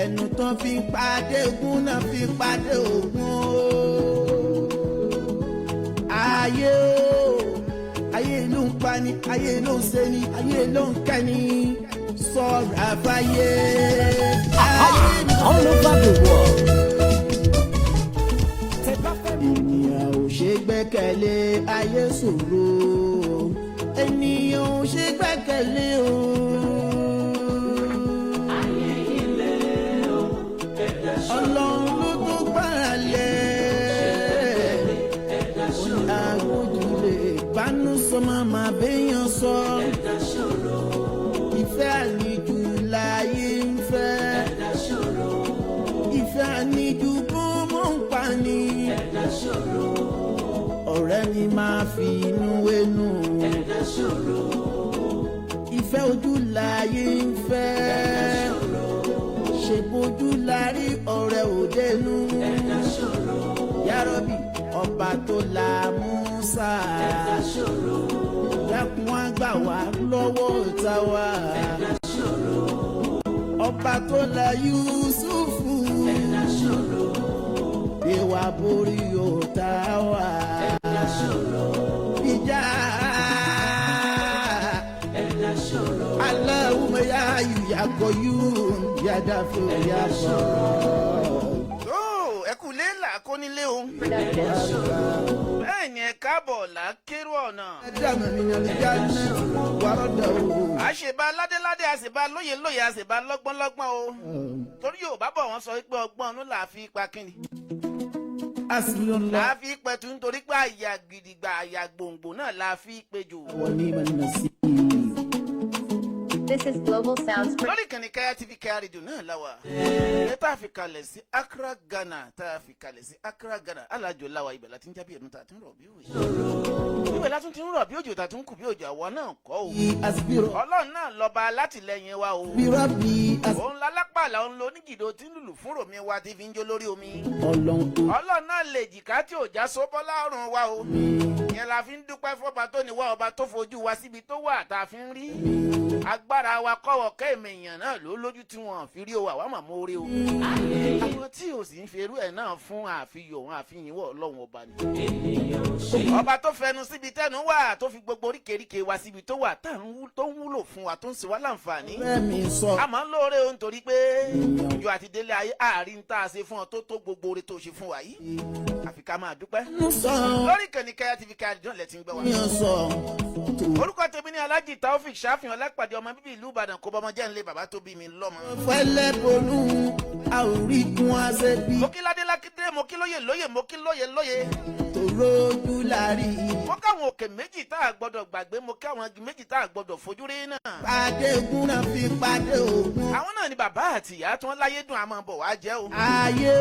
Ẹnu tán fi ń pàdé ogun náà fi ń pàdé ogun o. Ayé o, ayé ló ń pani, ayé ló ń ṣe ni, ayé ló ń kẹ́ni, sọ̀rọ̀ àfàyè. Ayé ló All over the world. Tẹ́ bá fẹ́ Ènìyàn ò ṣe gbẹ́kẹ̀lé, ayé ṣòro, ènìyàn ò ṣe gbẹ́kẹ̀lé o. Ayé ilé o, ẹ̀dá ṣòro. Ọlọ́run ló tó gbára lé. Ẹ̀dá ṣòro. Àgójúlé bánú sọmọ máa béèyàn sọ. Ẹ̀dá ṣòro. Ìfẹ́ àníjù láyé ń fẹ́. Ẹ̀dá ṣòro. Ìfẹ́ àníjù kó mọ̀ ń pa ni. Ẹ̀dá ṣòro. Ọ̀rẹ́ mi máa fi inú wénú. Ẹ̀dá ṣòro. Ìfẹ́ ojú láyé ń fẹ́. Ṣòro. Ṣe bójú la rí, ọ̀rẹ́ òdenu. Ẹ̀dá ṣòro. Yárọ́bì, ọba tó la Musa. Ẹ̀dá ṣòro. Dákun wá gbà wá lọ́wọ́ ìta wa. Ẹ̀dá ṣòro. Ọba tó la Yusufu. Ẹ̀dá ṣòro. Gbé wa borí ọ̀tá wa. Ẹ̀dá ṣòro. Ìjà. Ẹ̀dá ṣòro. Allahumma ya hayyu ya qayyum ya dafi ya sọ. Tó ẹ kú lé là kó nílé o. Ẹ̀dá ṣòro. Bẹ́ẹ̀ ni, ẹ káàbọ̀ là kérò ọ̀nà. Ádámù minal jannati waradahu. Àṣebá ládéládé, àṣebá lóye lóye, àṣebá lọ́gbọ́n lọ́gbọ́n o. Torí Yorùbá bọ̀, wọ́n sọ pé ọgbọ́n ọ̀nù là fi pa kíni. Hasbunallah Là á fi pẹ̀tù nítorí pé àyà gidigba, àyà gbòǹgbò náà là á fi péjò. wa ni'man nasir. This is Global Sounds. Lórí ìkànnì Kaya TV, Kaya Radio náà láwà. Ẹ tá a fi kalẹ̀ sí Accra, Ghana, tá a fi kalẹ̀ sí Accra, Ghana, alájò láwa. Ibẹ̀ láti ń jábí ẹ̀dùn tá a ti ń rọ̀ bí òjò. Ibẹ̀ láti ń rọ̀ bí òjò, tá a ti ń kù bí òjò. Àwa náà kọ́ o. Asbiro Ọlọ́run náà lọ́ba alátìlẹyìn wa o. bi rabbi. Òun lálápàlà, òun lo onígìdó tí ń lùlù fún ròmí wa tí fi ń jó lórí omi. Ọlọ́run tó Ọlọ́run náà lè jìká tí ò já sóbọ́ lárùn wa o. Ìyẹn la fi ń dúpẹ́ fọ́ba tó ní wá, ọba tó fojú wa síbi tó wà tá a fi ń rí. Agbára wa kọ́wọ́ kẹ́mi èèyàn náà ló lójú tí wọ́n fi rí o. Àwa mà mórí o. Àwọn tí ò sì ń ferú ẹ̀ náà fún àfihàn òun àfihàn wọ̀ Ọlọ́run ọba ni. Ènìyàn ò ṣe. Ọba tó fẹnu síbi tẹnu wà, tó fi gbogbo oríkèéríkèé wa síbi tó wà, tá tó ń wúlò fún wa, tó ń ṣe wá láǹfààní. Fẹ́ mi sọ. A máa ń lóore o, nítorí pé ìjọ àti délé ayé àárín tá a ṣe fún ọ tó gbogbo oore tó ṣe fún wa yìí, àfi ká máa dúpẹ́. Ń sọ. Lórí ìkànnì Kaya TV, Kaya Radio lẹ ti ń gbọ́ wa. Mi ò sọ tó. Orúkọ tèmi ní Alhaji Taofik Ṣàfihàn Lápàdé, ọmọ bíbí ìlú Ìbàdàn, kó bọ́mọ jẹ́ ńlẹ̀ bàbá tó bí mi lọ́mọ. Fẹ́lẹ́ bonú àwòríkun àṣẹbí. Mo kí ládé lákídé, mo kí lóye lóye, mo kí lóye lóye. Tó rójú lárí. Mo káwọn òkè méjì tá a gbọ́dọ̀ gbàgbé, mo káwọn igi méjì tá a gbọ́dọ̀ fojú rí náà. Pàdé ogun náà fi pàdé ogun. Àwọn náà ni bàbá àti ìyá tí wọ́n láyé dùn àmọ́ bọ̀ wá jẹ́ o. Ayé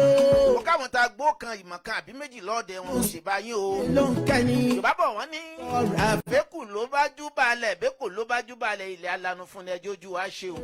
o. Mo káwọn tá a gbó kan ìmọ̀ kan àbí méjì lọ́ọ̀dẹ wọn ò ṣèbá yín o. Ló ń kẹ́ni. Yorùbá bọ̀, wọ́n ní ọ̀rọ̀ àfẹ́. Bẹ́kù ló bá jú balẹ̀, bẹ́kù ló bá jú balẹ̀, ilẹ̀ alanu fún ni ẹjọ́ ojú wa ṣe o.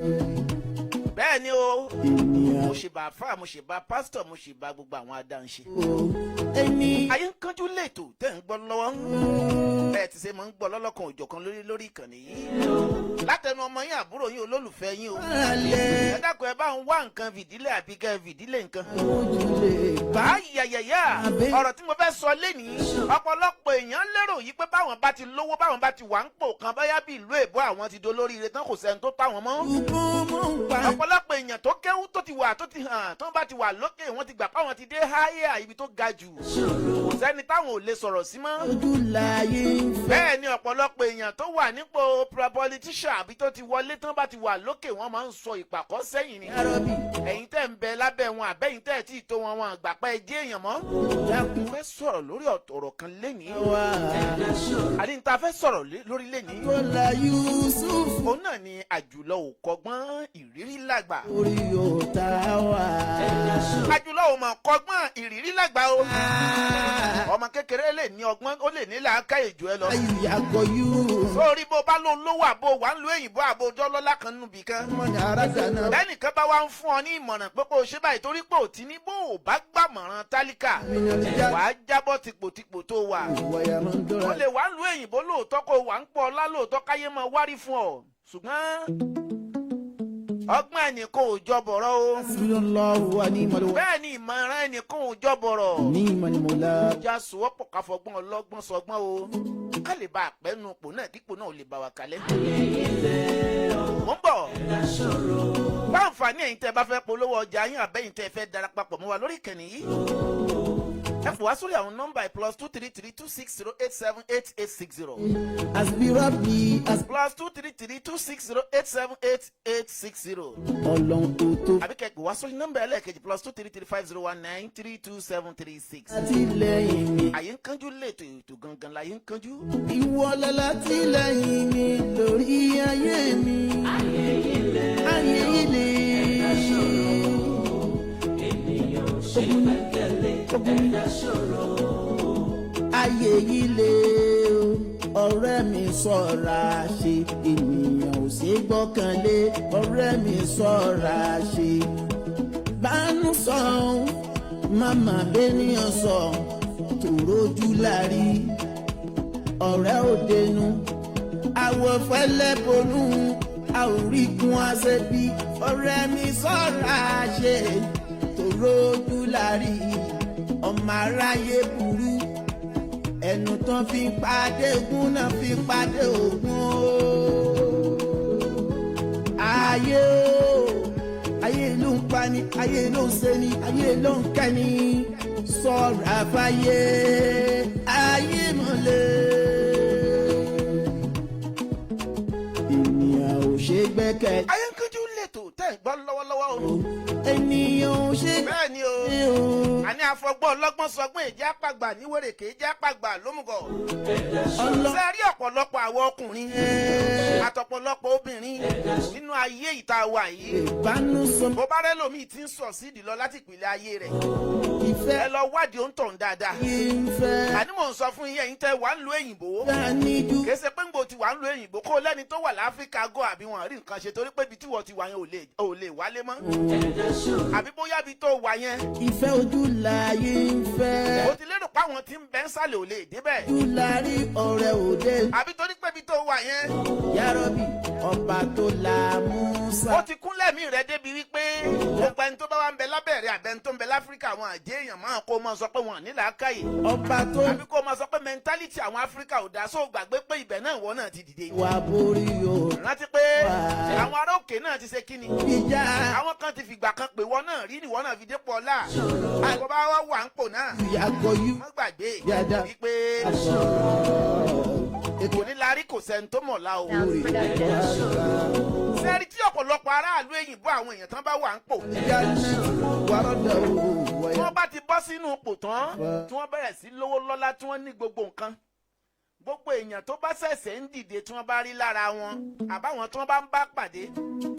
Bẹ́ẹ̀ ni o. Ènìyàn Mo ṣe bá fà, mo ṣe bá pásítọ̀, mo ṣe bá gbogbo àwọn adáhunṣe. O ẹni. Ayé ń kánjú lẹ́tò tẹ́ ń gbọ́ lọ́wọ́. Bẹ́ẹ̀ ti ṣe máa ń gbọ́ lọ́lọ́kan òjọ̀kan lórí ìkànnì yìí. Látẹnu ọmọ yín, àbúrò yín, olólùfẹ́ yín o. Alẹ́. Ẹ dákun, ẹ bá ń wá nǹkan fìdílé àbí kẹ́ fìdílé nǹkan. Ojúlé bá. Ayayaya, ọ̀rọ̀ tí mo fẹ́ sọ lénìí, ọ̀pọ̀lọpọ̀ èèyàn lérò yìí pé báwọn bá ti lówó, báwọn bá ti wà ń pò kan, báyá bí ìlú èbó, àwọn ti dolóríire tán, kò sẹ́ni tó táwọn mọ́. Ogun mọ̀ ń pa. Ọ̀pọ̀lọpọ̀ èèyàn tó kéwú, tó ti wà, tó ti hàn, tó bá ti wà lókè, wọ́n ti gbà páwọn ti dé háyà, ibi tó ga jù, kò sẹ́ni táwọn ò lè sọ̀rọ̀ sí mọ́. Ojú láyé ń fẹ́. Bẹ́ẹ̀ ni, ọ̀pọ̀lọpọ̀ èèyàn tó wà nípò politician àbí tó ti wọlé tán, bá ti wà lókè, wọ́n máa ń sọ ìpàkọ́ sẹ́yìn ni. Yárọ́bì. Ẹ̀yin tẹ́ ń bẹ lábẹ́ wọn, àbẹ́yìn tẹ́ tí ì tó wọn, wọn àgbà pẹ́ jẹ́ èèyàn mọ́. Dákun. Mo fẹ́ sọ̀rọ̀ lórí ọ̀rọ̀ kan lénìí. Wá. Àní ta fẹ́ sọ̀rọ̀ lórí lénìí. Tó la Yusuf. Òun náà ni àjùlọ ò kọ́gbọ́n, ìrírí làgbà. Orí ọ̀tá wa. Àjùlọ ò mọ̀ kọ́gbọ́n, ìrírí làgbà o. Ọmọ kékeré lè ní ọgbọ́n, ó lè ní làákàyè jù ẹ lọ. Ayùyàgò yù. Sórí bó bá ló lówó, àbò wà ń lo èyìnbó, àbò dọ́lọ́lá kan nù bì kan. Ọmọ yàrá dáná. Lẹ́nìkan bá wá ń fún ọ ní ìmọ̀ràn pé kó o ṣe báyìí, torí pé ò tí ní bó o bá gbàmọ̀ràn tálíkà, wàá jábọ́ tipòtipò tó wà. Wọ̀yà máa ń dọ́ra. Ó lè wà ń lu èyìnbó lóòótọ́, kó wà ń pọ̀ ọlá lóòótọ́, káyé máa wárí fún ọ, ṣùgbọ́n Ọgbọ́n ẹnìkan ò jọ bọ̀rọ̀ o. Hasbunallahu wa ni'mal wakil. Bẹ́ẹ̀ ni ìmọ̀ràn ẹnìkan ò jọ bọ̀rọ̀. Ni'mal mawla. Já sowọ́pọ̀ ká fọgbọ́n ọlọ́gbọ́n sọgbọ́n o, ká lè bá àpẹ́nu pò náà, dípò náà ò lè bá wa kalẹ̀. Mo ń bọ̀. Bá àǹfààní ẹ̀yin tẹ́ ẹ bá fẹ́ polówó ọjà yín, àbẹ́yìn tẹ́ ẹ fẹ́ darapapọ̀ mọ́ wa lórí ìkànnì yìí, ẹ pè wá sórí àwọn nọ́mbà +233 260 878 860. Hasbi rabbi hasbi. +233 260 878 860. Ọlọ́run tó tó. Àbí kẹ́ pè wá sórí nọ́mbà ẹlẹ́ẹ̀kejì, +233 501 932 736. Látìlẹ́yìn mi. Àyè ń kánjú lètò, ètò gangan láyé ń kánjú. Ìwọ lálátìlẹ́yìn mi lórí ayé mi. Ayé ilé. Ènìyàn ò ṣe gbẹ́kẹ̀lé, ẹ̀dá ṣòro. Ayé ilé o, ọ̀rẹ́ mi ṣọ́ra ṣe. Ènìyàn ò ṣe gbọ́kànlé, ọ̀rẹ́ mi ṣọ́ra ṣe. Bánú sọ, màmá bẹ́nìyàn sọ, tòrójú lárí ọ̀rẹ́ òdenu àwọ̀ fẹ́lẹ́ bonú àwòríkun àṣẹbí. Ọ̀rẹ́ mi ṣọ́ra ṣe, tòrójú lárí ọmọ aráyé burú. Ẹnu tán fi pàdé ogun náà fi pàdé ogun o. Ayé o, ayé ló ń pani, ayé ló ń ṣeni, ayé ló ń kẹ́ni. Sọ̀rọ̀ àfàyè ayé mọ̀lẹ́. Ènìyàn ò ṣe gbẹ́kẹ̀. Ayé ń kánjú lètò tẹ́ ń gbọ́ lọ́wọ́lọ́wọ́ o. Ènìyàn ò ṣe Bẹ́ẹ̀ ni o. gbẹ́kẹ̀ o. Àní àfọgbọ́n ọlọ́gbọ́n sọgbọ́n, èjì àpàgbà ní wèrèké, èjì àpàgbà lómùgọ̀. Ọlọ́ Ṣe rí ọ̀pọ̀lọpọ̀ àwọn ọkùnrin àtọ̀pọ̀lọpọ̀ obìnrin nínú ayé ìta wa yìí, ìbánú sọ. Bó bá rẹ́ lòmíì tí ń sọ sídìí lọ láti ìpìlẹ̀ ayé rẹ̀, Ìfẹ́ ẹ lọ wádìí ó ń tàn dáadáa. Yìí ń fẹ́. Àní mò ń sọ fún yín, ẹ̀yin tẹ́ wà ń lo èyìnbó, Dánidú. kìí ṣe pé ń gbò ti wà ń lo èyìnbó kó lẹ́ni tó wà láfíríkà gọ́ àbí wọn rí nǹkan ṣe, torí pé ibi tí wọ́n ti wà yẹn ò lè wálé mọ́, àbí bóyá ibi tó wà yẹn, Ìfẹ́ ojú láyé ń fẹ́. o ti lérò pé àwọn tí ń bẹ ń sàlẹ̀ ò lè débẹ̀, Ojú lárí ọ̀rẹ́ òde. àbí torí pé ibi tó wà yẹn, Yárọ́bì ọba tó la Musa. Ó ti kún lẹ́mìí rẹ débi wípé gbogbo ẹni tó bá wà ń bẹ lábẹ́rẹ́ àbẹ́ni tó ń bẹ láfíríkà, àwọn àjẹ́ èèyàn máa kó máa sọ pé wọn ní làákàyè, Ọba tó àbí kó máa sọ pé mentality àwọn Áfíríkà ò dáa. Sóò gbàgbé pé ibẹ̀ náà ìwọ náà ti dìde? Wà borí o. Rántí pé àwọn ará òkè náà ti ṣe kíni? Ìjà. Àwọn kan ti fìgbà kan pè wọ́n náà rí, níwọ́n náà fi dépò ọlá. Àìkọ́ bá wà wà ń pò náà, Ìyàgò yú. má gbàgbé Yàdá. wípé kò ní larí, kò sẹ́ni tó mọ̀ la o. Sounds Production. Sẹ́ẹ̀rì tí ọ̀pọ̀lọpọ̀ aráàlú èyìnbó, àwọn èèyàn tán bá wà ń pò, Wàrọ̀dà o. tí wọ́n bá ti bọ́ sínú ipò tán, tí wọ́n bẹ̀rẹ̀ sí lówó lọ́lá, tí wọ́n ní gbogbo nǹkan, gbogbo èèyàn tó bá ṣẹ̀ṣẹ̀ ń dìde tí wọ́n bá rí lára wọn, àbáwọn tí wọ́n bá ń bá pàdé,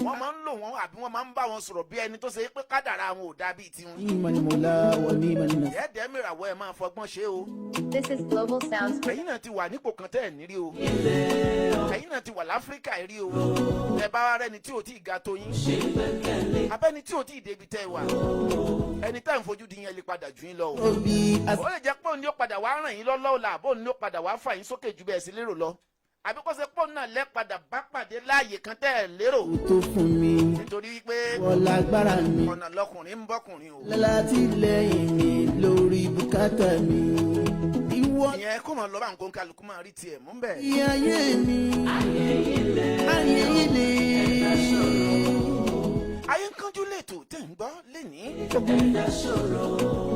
wọ́n máa ń lò wọ́n àbí wọ́n máa ń bá wọn sọ̀rọ̀ bí ẹni tó ṣe pé kádàrá wọn ò dá bíi tiwọn. Ni'mal mawla wa ni'man nasir. Ẹ̀ẹ́dẹ̀ mìràwọ̀, ẹ̀ máa fọgbọ́n ṣe o. This is Global Sounds. Ẹ̀yin náà ti wà nípò kan tẹ́ ẹ̀ ní rí o. Ẹ̀yin náà ti wà láfíríkà rí o. Ẹ bá wa rẹ́ni tí ò tí ì ga tó yín, abẹ́ni tí ò tí ì débi tẹ́ ẹ wà, ẹni tá à ń fojú di yẹn lè padà jù yín lọ o. Obi Ó lè jẹ́ pé òun ni ó padà wá ràn yín lọ́lọ́ la, àbó òun ni ó padà wá fà yín sókè ju bẹ́ẹ̀ sí lérò lọ, àbí kó ṣe pé òun náà lẹ́ padà bá pàdé láàyè kan tẹ́ ẹ̀ lérò, tó fún mi. Nítorí wípé Wọ́n lágbára mi. ọ̀nà lọkùnrin ń bọ́kùnrin o. Látìlẹ́yìn mi lórí bùkátà mi. Ìwọ Ìyẹn kó máa lọ bá nǹkan, kálukú máa rí tiẹ̀ mú bẹ́ẹ̀. ní ayé mi. Ayé ilé. Ayé ń kánjú lẹ́tò tẹ̀ ń gbọ́ lénìí.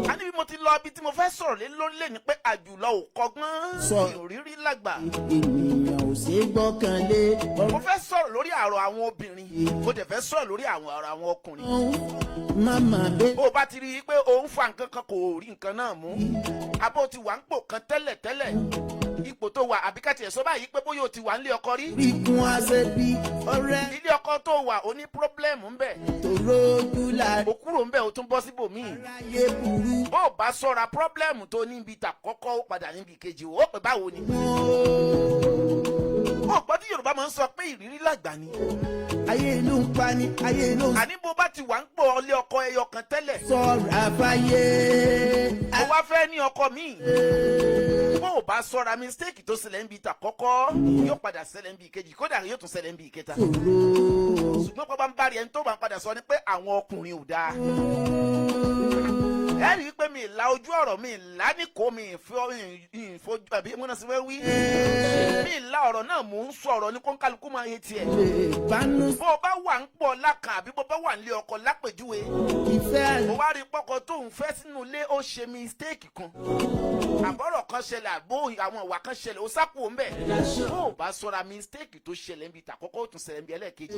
A níbi mo ti lọ, ibi tí mo fẹ́ sọ̀rọ̀ lé lórí lé ní pé àjùlọ ò kọ́gbọ́n, Sọ. ìrírí lágbà. Ènìyàn ò ṣe é gbọ́kànlé. Mo fẹ́ sọ̀rọ̀ lórí àrò àwọn obìnrin, mo dẹ̀ fẹ́ sọ̀rọ̀ lórí àwọn àrò àwọn ọkùnrin. Ọ̀run màmá bẹ́ẹ̀. Bó o bá ti rí i pé òun fa nǹkan kan, kò rí nǹkan náà mú, abó ti wà ń pò kan tẹ́lẹ̀tẹ́lẹ̀, ipò tó wà, àbí ká tiẹ̀ sọ báyìí pé bóyá o ti wà nílé ọkọ rí, Ríkun aṣẹ́bí ọ̀rẹ́. Ilé ọkọ tó wà, ó ní problem ńbẹ̀, Tó rójú la. O kúrò ńbẹ̀, o tún bọ́ síbòmíì. Aráyé burú. Bó o bá sọ́ra, problem tó níbi tàkọ́kọ́, ó padà níbi kejì, ó pè báwo ni. Ó gbọ́ tí Yorùbá máa ń sọ pé ìrírí làgbà ni. Ayé ló ń pani, ayé ló ń Àní bó bá ti wà ń pọ̀ ilé ọkọ ẹyọ kan tẹ́lẹ̀, sọ̀rọ̀ àfáyé. Ó wá wá fẹ́ ní ọkọ míì, bó o bá sọ́ra, mistake tó ṣẹlẹ̀ ń bi tàkọ́kọ́ yóò padà ṣẹlẹ̀ ń bi ìkejì, kódà yóò tún ṣẹlẹ̀ ń bi ìkẹta. Ṣòro. Ṣùgbọ́n pápá ń bá rí ẹni tó bá ń padà sọ ni pé àwọn ọkùnrin ò dáa. Ẹ rí i pé mi ìlà ojú ọ̀rọ̀ mi ìlà ní kò mi ìfojú àbí wọ́n náà sì fẹ́ wí. Mi ìlà ọ̀rọ̀ náà, mò ń sọ ọ̀rọ̀ ní kónkálukú máa yé tiẹ̀. Lè bánú. Bó o bá wà ń pọ̀ lákàn àbí bó o bá wà nílé ọkọ lápèjúwe, Ìfẹ́. mo wá rí pọ́kọ tó ń fẹ́ sínú ilé, ó ṣe mistake kan, àbọ̀rọ̀ kan ṣẹlẹ̀, àbó àwọn ìwà kan ṣẹlẹ̀, ó sápò ń bẹ̀. Bó o bá sọ́ra, mistake tó ṣẹlẹ̀ ń bi tàkọ́kọ́ ó tún ṣẹlẹ̀ ń bi ẹlẹ́ẹ̀kejì,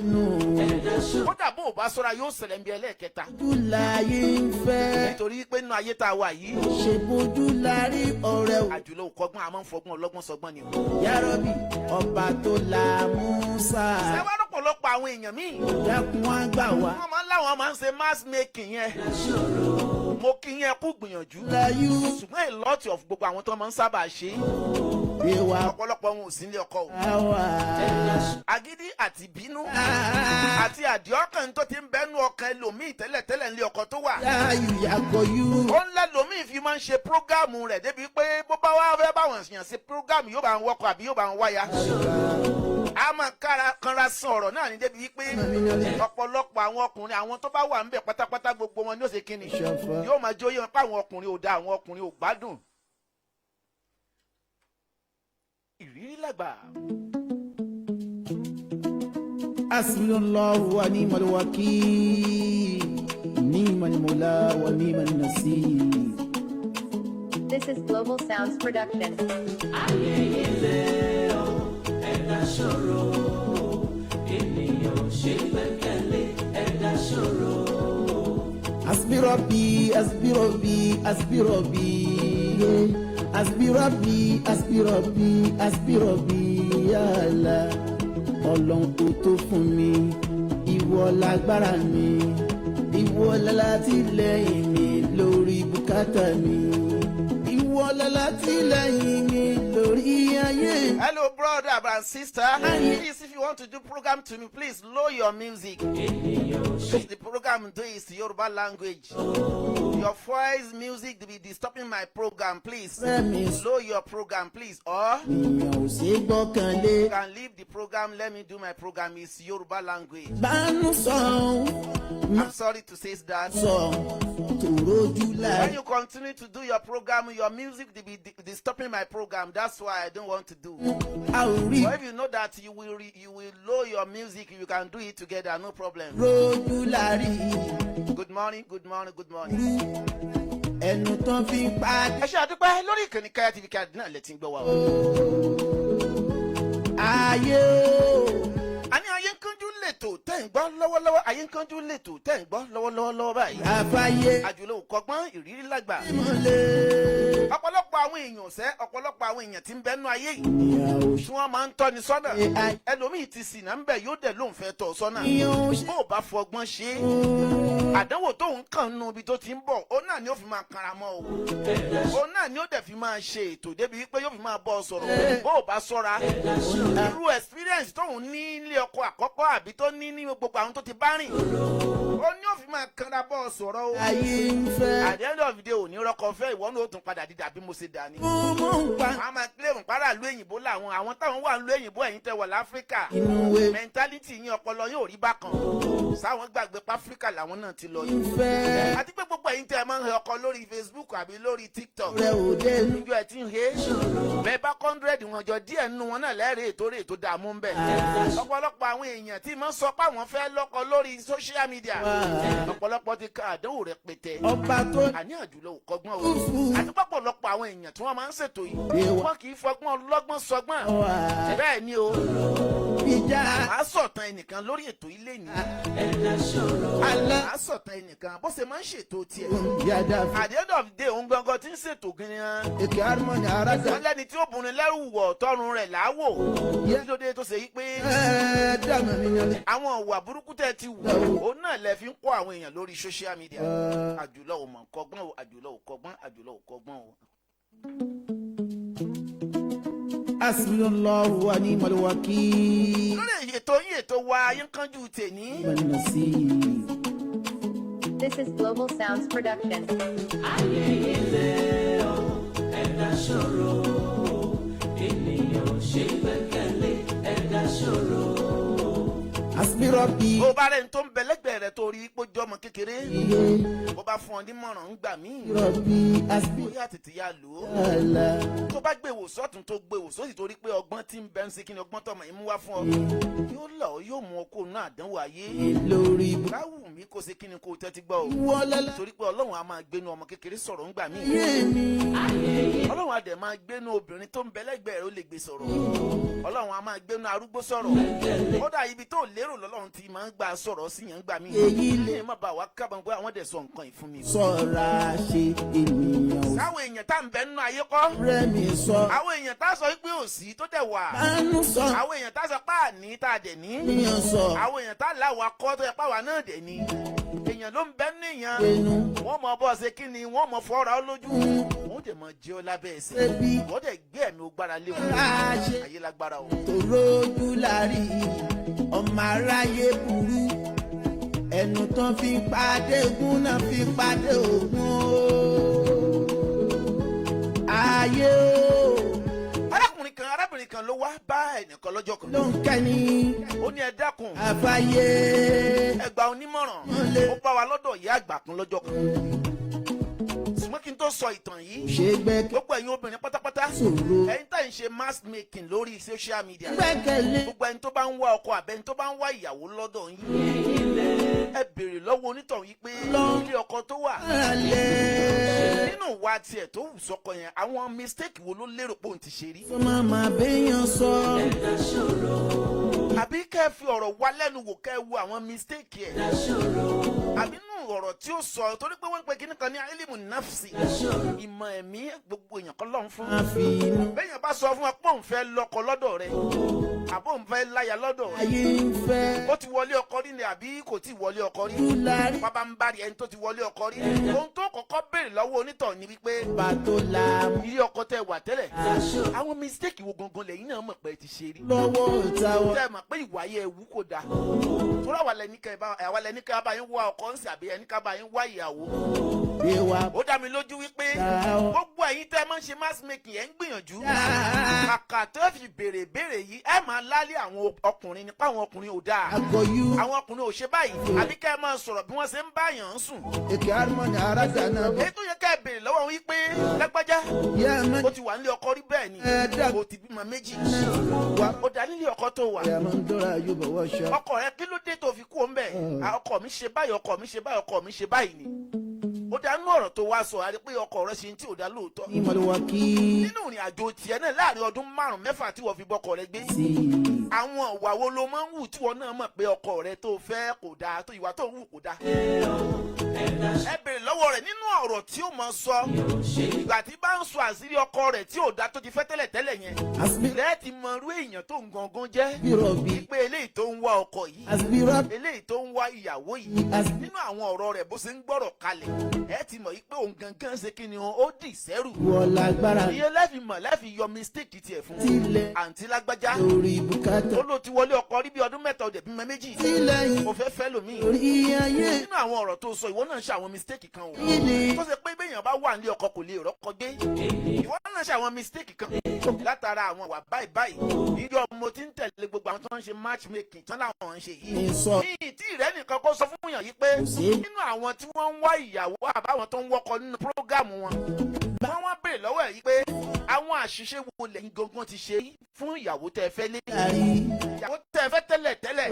kódà bó o bá sọ́ra, yóò ṣẹlẹ̀ ń bi ẹlẹ́ẹ̀kẹta. Ojú láyé ń fẹ́. Nítorí pé nínú ayé tá a wà yìí, Ṣe bójú la rí, ọ̀rẹ́ o. àjùlọ ò kọ́gbọ́n, a máa ń fọgbọ́n ọlọ́gbọ́n sọgbọ́n ni o. Yárọ́bì, ọba tó la Musa. Ṣé wàá rọ̀pọ̀lọpọ̀ àwọn èèyàn míì, Dákun, wá gbà wá. wọ́n máa ń láwọn máa ń ṣe match making yẹn. Mo kí yẹn kú gbìyànjú, Láyú. ṣùgbọ́n a lot of gbogbo àwọn tó máa ń sábà ṣe, Ìwà ọ̀pọ̀lọpọ̀ wọn ò sí nílé ọkọ o. wà. Agídí àti ìbínú àti àdìọ́kàn tó ti ń bẹ́nu ọkàn ẹlòmíì tẹ́lẹ̀tẹ́lẹ̀ nílé ọkọ tó wà, Láyú yàgò yú. ó ń lẹ́lòmíì fi máa ń ṣe program rẹ̀ débi pé bó bá wá fẹ́ báwọn èèyàn ṣe program, yóò bá ń wọkọ̀ àbí yóò bá ń wáyà, a máa kára kanra san ọ̀rọ̀ náà ní débi wípé ọ̀pọ̀lọpọ̀ àwọn ọkùnrin, àwọn tó bá wà ńbẹ̀ pátápátá, gbogbo wọn ní ó ṣe kíni, Ṣọfọ. yóò máa jóyè wọn pé àwọn ọkùnrin ò dáa, àwọn ọkùnrin ò gbádùn. Ìrírí làgbà. Hasbunallahu wa ni'mal wakil. Ni'mal mawla wa ni'man nasir. This is Global Sounds Production. Ayé ilé o, ẹ̀dá ṣòro, ènìyàn ò ṣe gbẹ́kẹ̀lé, ẹ̀dá ṣòro. Hasbi Rabbi, hasbi Rabbi, hasbi Rabbi, yeah. Hasbi Rabbi, hasbi Rabbi, hasbi Rabbi, ya Allah. Ọlọ́run kò tó fún mi, ìwọ lágbára mi, ìwọ lálátìlẹ́yìn mi lórí bùkátà mi, ìwọ lálátìlẹ́yìn mi lórí ayé mi. Hello, brother and sister. Please, if you want to do program to me, please lower your music. Ènìyàn ò ṣe The program do is Yoruba language. Your voice music will be disturbing my program, please. Fẹ́mi. Lower your program, please. Or Ènìyàn ò ṣe é gbọ́kànlé. you can leave the program. Let me do my program. It's Yoruba language. Bánú sọ I'm sorry to say that. Sọ tòrójú láì. When you continue to do your program, your music will be disturbing my program. That's why I don't want to do. A ò rí But if you know that you will lower your music, you can do it together, no problem. Rójú lárí. Good morning, good morning, good morning. Ẹnu tán fi ń pa Ẹ ṣe àdúpẹ́. Lórí ìkànnì Káyà TV Káyà náà lẹ ti ń gbọ́ wa o. Ayé o. A ní ayé ń kánjú lètò tẹ́ ń gbọ́ lọ́wọ́lọ́wọ́. Ayé ń kánjú lètò tẹ́ ń gbọ́ lọ́wọ́lọ́wọ́ lọ́wọ́ báyìí. Àfàyè Àjùlọ òkọgbọ́n, ìrírí lágbà. mọ̀lẹ́. Ọ̀pọ̀lọpọ̀ àwọn èèyàn sẹ́, ọ̀pọ̀lọpọ̀ àwọn èèyàn tí ń bẹ́nu ayé yìí Ènìyàn ò tí wọ́n máa ń tọ́ni sọ́nà. Ṣe ayé. Ẹlòmíì ti ṣìnà ń bẹ̀, yóò dẹ̀ lóun fẹ́ tọ̀ sọ́nà. Ènìyàn ò ṣe. Bó o bá fọgbọ́n ṣe é, àdánwò tó ń kàn nù ibi tó ti ń bọ̀, òun náà ni ó fi máa kanra mọ́ o, òun náà ni ó dẹ̀ fi máa ṣe ètò débi wípé yóò fi máa bọ́ ọ sọ̀rọ̀. Bó o bá sọ́ra, irú experience tóun ní ilé ọkọ àkọ́kọ́ àbí tó ní ní gbogbo àwọn tó ti bá rìn, ó ní ó fi máa kanra bọ́ ọ sọ̀rọ̀ o. Ayé ń fẹ́. At the end of the day, ò ní rọ́kọ fẹ́, ìwọ náà ó tún padà dídà bí mo ṣe dà ní. Mú mú ń pa. Àwọn máa claim párá ìlú òyìnbó làwọn, àwọn táwọn wà nílùú òyìnbó, ẹ̀yin tẹ́ wà láfíríkà, Inú wé mentality yín, ọpọlọ yóò rí bákan sáwọn gbàgbé páfíríkà làwọn náà ti lọ ń yìí. fẹ́. Àti pé gbogbo ẹ̀yin tẹ́ ẹ máa ń he ọkọ lórí Facebook àbí lórí TikTok, Rẹ̀ ò dé nú. níjọ́ ẹ ti ń he bẹ́ẹ̀ bá 100 wọn jọ, díẹ̀ nínú wọn náà lẹ́rìí ètò rè tó dààmú ń bẹ̀. Ọ̀pọ̀lọpọ̀ àwọn èèyàn tí máa ń sọ pé àwọn fẹ́ lọ́kọ lórí social media, ọ̀pọ̀lọpọ̀ ti ka àdánwò rẹpẹtẹ. Ọba tó Àní àjùlọ ò kọ́gbọ́n o. Fúfú. Àti pọ̀pọ̀lọpọ̀ àwọn èèyàn tí wọ́n máa ń ṣètò yìí, Èèwọ̀. wọ́n kì í fọgbọ́n ọlọ́gbọ́n sọgbọ́n. Wà. Bẹ́ẹ̀ ni o. Ìjà. Màá sọ̀tàn ẹnìkan lórí ètò ilé ní. Ẹ̀dá ṣòro. Alá. Màá sọ̀tàn ẹnìkan bó ṣe máa ń ṣètò tiẹ̀. Yàda fi. At the end of the day, òun gangan ti ń ṣètò gan-an. Èkè harmony arájà. Wọ́n lẹ́ni tí ó bunni lẹ́rù wọ̀ tọrùn rẹ̀ láwò. Yeah. Kí ló dé tó ṣe yí pé Ẹ̀ẹ́dàmọ̀ mi yan. àwọn ìwà burúkú tẹ́ ti wù, òun náà lẹ fi ń kọ́ àwọn èèyàn lórí social media? Àjùlọ ò mọ̀ kọ́gbọ́n o, àjùlọ ò kọ́gbọ́n, àjùlọ ò kọ́gbọ́n o. Hasbunallahu wa ni'mal wakil. Lórí ètò yín, ètò wa, ayé ń kánjú tèní. Ni'man nasir. This is Global Sounds Production. Ayé ilé o, ẹ̀dá ṣòro o, ènìyàn ò ṣe gbẹ́kẹ̀lé, ẹ̀dá ṣòro o. Aspirọ́bì. Bó bá rẹ̀ ń tó ń bẹ lẹ́gbẹ̀ẹ́ rẹ̀ tó rí pé jọmọ kékeré, Iye. bó bá fún ọ nímọ̀ràn ń gbà míì, Rọ̀bì aspi. bóyá tètè yá lò ó. Àlà. Tó bá gbé wò sọ́tún, tó gbé wò sósì, torí pé ọgbọ́n tí ń bẹ ń ṣe kí ni ọgbọ́n tọmọ yìí mú wá fún ọ, yóò lọ, yóò mú ọkọ náà àdánwò ayé. Lórí ibù. Káwù mí kó ṣe kí ni kó tẹ́tí gbọ́ o, Wọlọ́lá. torí pé Ọlọ́run á máa gbénu ọmọ kékeré sọ̀rọ̀ ń gbà míì. Ayé mi. Ọlọ́run á dẹ̀ máa gbénu obìnrin tó ń bẹ lẹ́gbẹ̀ẹ́ rẹ̀, ó lè gbé sọ̀rọ̀. Ọlọ́run á máa gbénu arúgbó sọ̀rọ̀. Kódà ibi tó lérò lọ́lọ́run ti máa ń gbà sọ̀rọ̀ sí yẹn ń gbà míì. Èyí lè. Lè má bàa wá kábàámọ̀ pé àwọn dẹ̀ sọ nǹkan yìí fún mi. Sọ̀ra ṣe ènìyàn ò. Sáwọn èèyàn tá à ń bẹ nínú ayé kọ́. Rẹ̀ mi sọ. Àwọn èèyàn tá a sọ wípé òsì tó dẹ̀ wà. Bánú sọ. Àwọn èèyàn tá a sọ pé àní tá a dẹ̀ ní. Ènìyàn sọ. Àwọn èèyàn tá a láwa kọ́ tó yẹ pàwa náà dẹ̀ ní. Èèyàn ló ń bẹ nínú èèyàn. Ẹnu. Wọ́n mọ bọ́ ṣe kí ni wọ́n mọ fọ́ra ọ lójú. Wọ́n dẹ̀ mọ jẹ́ ọ lábẹ́ ẹsẹ̀. Ṣebí. Wọ́n dẹ̀ gbé ẹ̀mí ó gbára lé wọn. Ra ṣe. Ayé lágbára o. Tòrójú lárí ọmọ aráyé burú, ẹnu tán fi pàdé ogun náà fi pàdé ogun o, ayé o. Arákùnrin kan, arábìnrin kan ló wá bá ẹnìkan lọ́jọ́ kan. Ló ń kẹ́ni. Ó ní, "Ẹ dákun, àfàyè. ẹ gba onímọ̀ràn." Wọ́n Ó bá wa lọ́dọ̀ ìyá àgbà kan lọ́jọ́ kan. Ṣùgbọ́n kí n tó sọ ìtàn yìí, ṣe gbẹ́kẹ̀ gbogbo ẹ̀yin obìnrin pátápátá, Sòro. ẹ̀yin tá ń ṣe mass making lórí social media, gbẹ́kẹ̀lé. gbogbo ẹni tó bá ń wá ọkọ àbẹ́ni tó bá ń wá ìyàwó lọ́dọ̀ yín, ẹ béèrè lọ́wọ́ onítọ̀hún yìí pé ilé ọkọ tó wà, Alẹ́. nínú ìwà tiẹ̀ tó wù sọ́kọ yẹn, àwọn mistake wo ló lérò pé òun ti ṣe rí? Tó máa ma béèyàn sọ. Ẹ̀dá ṣòro o, Àbí kẹ́ ẹ fi ọ̀rọ̀ wá lẹ́nu wò, kẹ́ ẹ wo àwọn mistake ẹ̀, ẹ̀dá ṣòro o, àbí nínú ọ̀rọ̀ tí ó sọ, torí pé wọ́n ń pe kíní kan ní ilimu nafsi, ìmọ̀ ẹ̀mí, gbogbo èèyàn kọ́ lọ́n fún. Máa fi inú. Bẹ́ẹ̀yàn bá sọ fún wa pé òun fẹ́ lọ́kọ lọ́dọ̀ rẹ̀, àbó òun fẹ́ láya lọ́dọ̀ rẹ̀, Ayé ń fẹ́. ó ti wọlé ọkọ rí ni àbí kò tí ì wọlé ọkọ rí, Lárí. bàbá ń bá rí ẹni tó ti wọlé ọkọ rí, ohun tó kọ́kọ́ béèrè lọ́wọ́ onítọ̀ ni wípé Bá tó la mú. ilé ọkọ tẹ wà tẹ́lẹ̀, àwọn mistake wo gangan lẹ́yìn náà mọ̀ pé ẹ ti ṣe rí, Lọ́wọ́ ìtawọ́. tẹ́ ẹ mọ̀ pé ìwà yẹ ewu kò dáa, torí àwa lẹ́ni kẹ́ bá yín wá ọkọ ń sìn àbí ẹni ká bá yín wá ìyàwó. Gbé wa. Ó dá mi lójú wípé Dáwọ́. gbogbo ẹ̀yin tẹ́ ẹ máa ń ṣe mass making, ẹ̀ ń gbìyànjú. Kàkà tó fi béèrè béèrè yìí, ẹ máa lálé àwọn ọkùnrin nípa àwọn ọkùnrin ò dáa, Akọ̀yú. àwọn ọkùnrin ò ṣe báyìí, àbí kẹ́ ẹ máa sọ̀rọ̀ bí wọ́n ṣe ń báyàn ń sùn. Èkè harmony arájà náà bọ̀. Èyí tó yẹ ká ẹ béèrè lọ́wọ́ wọn wípé, lágbájá, Yá má. ó ti wà nílé ọkọ rí? Bẹ́ẹ̀ ni. Ẹ dá. Ó ti bímọ méjì. Wá. Ó dá nílé ọkọ tó wà, Ìyá máa ń dọ́ra yóò bọ̀ wọ́ṣọ. ọkọ rẹ, kí ló dé tó fi kú òun bẹ́ẹ̀? Ah, ọkọ mi ṣe báyìí, ọkọ mi ṣe báyìí, ọkọ mi ṣe báyìí ni. Ó dá nínú ọ̀rọ̀ tó wá sọ, àti pé ọkọ rẹ ṣe ní tí ò dá lóòótọ́, Ìmọ̀lúwa kí. nínú ìrìn àjò tiẹ̀ náà láàrin ọdún 5, 6 tí wọ́n fi bọ́kọ rẹ gbé, Sí. àwọn ìwà wo ló máa ń wù tí wọ́n náà mọ̀ pé ọkọ rẹ tó fẹ́ kò dáa tó, ìwà tó ń wù kò dáa? Ẹ béèrè lọ́wọ́ rẹ̀ nínú ọ̀rọ̀ tí ó máa sọ, ìgbà tí bá ń sọ àṣírí ọkọ rẹ̀ tí ò dáa tó ti fẹ́ tẹ́lẹ̀ tẹ́lẹ̀ yẹn, Aspi. lẹ́ẹ̀ ti mọ irú èèyàn tó ń gangan jẹ́, Bírọ̀bì. pé eléyìí tó ń wá ọkọ yìí, Aspirọ́bì. eléyìí tó ń wá ìyàwó yìí, Aspi. nínú àwọn ọ̀rọ̀ rẹ̀, bó ṣe ń gbọ́rọ̀ kalẹ̀, ẹ ti mọ̀ yìí pé òun gangan ṣe kí ni ó dì sẹ́rù. Wọ́n lágbára. Ìyẹn lẹ́ẹ̀fi mọ̀, lẹ́ẹ̀fi yọ mistake tiẹ̀ fún. Tilẹ̀. Àǹtí lágbájá, Lórí bùkátà. ó ló ti wọlé ọkọ rí bí ọdún 3, ọdẹ bímọ méjì, Tilẹ̀ yìí. mo fẹ́ fẹ́ lòmíì. Orí ayé. Nínú àwọn ọ̀rọ̀ tó sọ, ìwọ náà ṣe àwọn mistake kan o, Ilé. tó ṣe pé béèyàn bá wà nílé ọkọ kò lè rọ́kọ gbé. Ìwọ náà ṣe àwọn mistake kan látara àwọn ìwà báyìí báyìí. Ìjọ mo ti ń tẹ̀lé gbogbo àwọn tó ń ṣe matchmaking tán láwọn ń ṣe yìí, Ní sọ. ní ìtí rẹ nìkan kó sọ fún yàn yìí pé Sí. nínú àwọn tí wọ́n ń wá ìyàwó àbáwọn tó ń wọ́kọ nínú program wọn, wọ́n wá béèrè lọ́wọ́ ẹ̀ yìí pé àwọn àṣìṣe wo lẹ́yìn gangan ti ṣe fún ìyàwó tẹ́ ẹ fẹ́ lé, Lárí. ìyàwó tẹ́ ẹ fẹ́ tẹ́lẹ̀ tẹ́lẹ̀,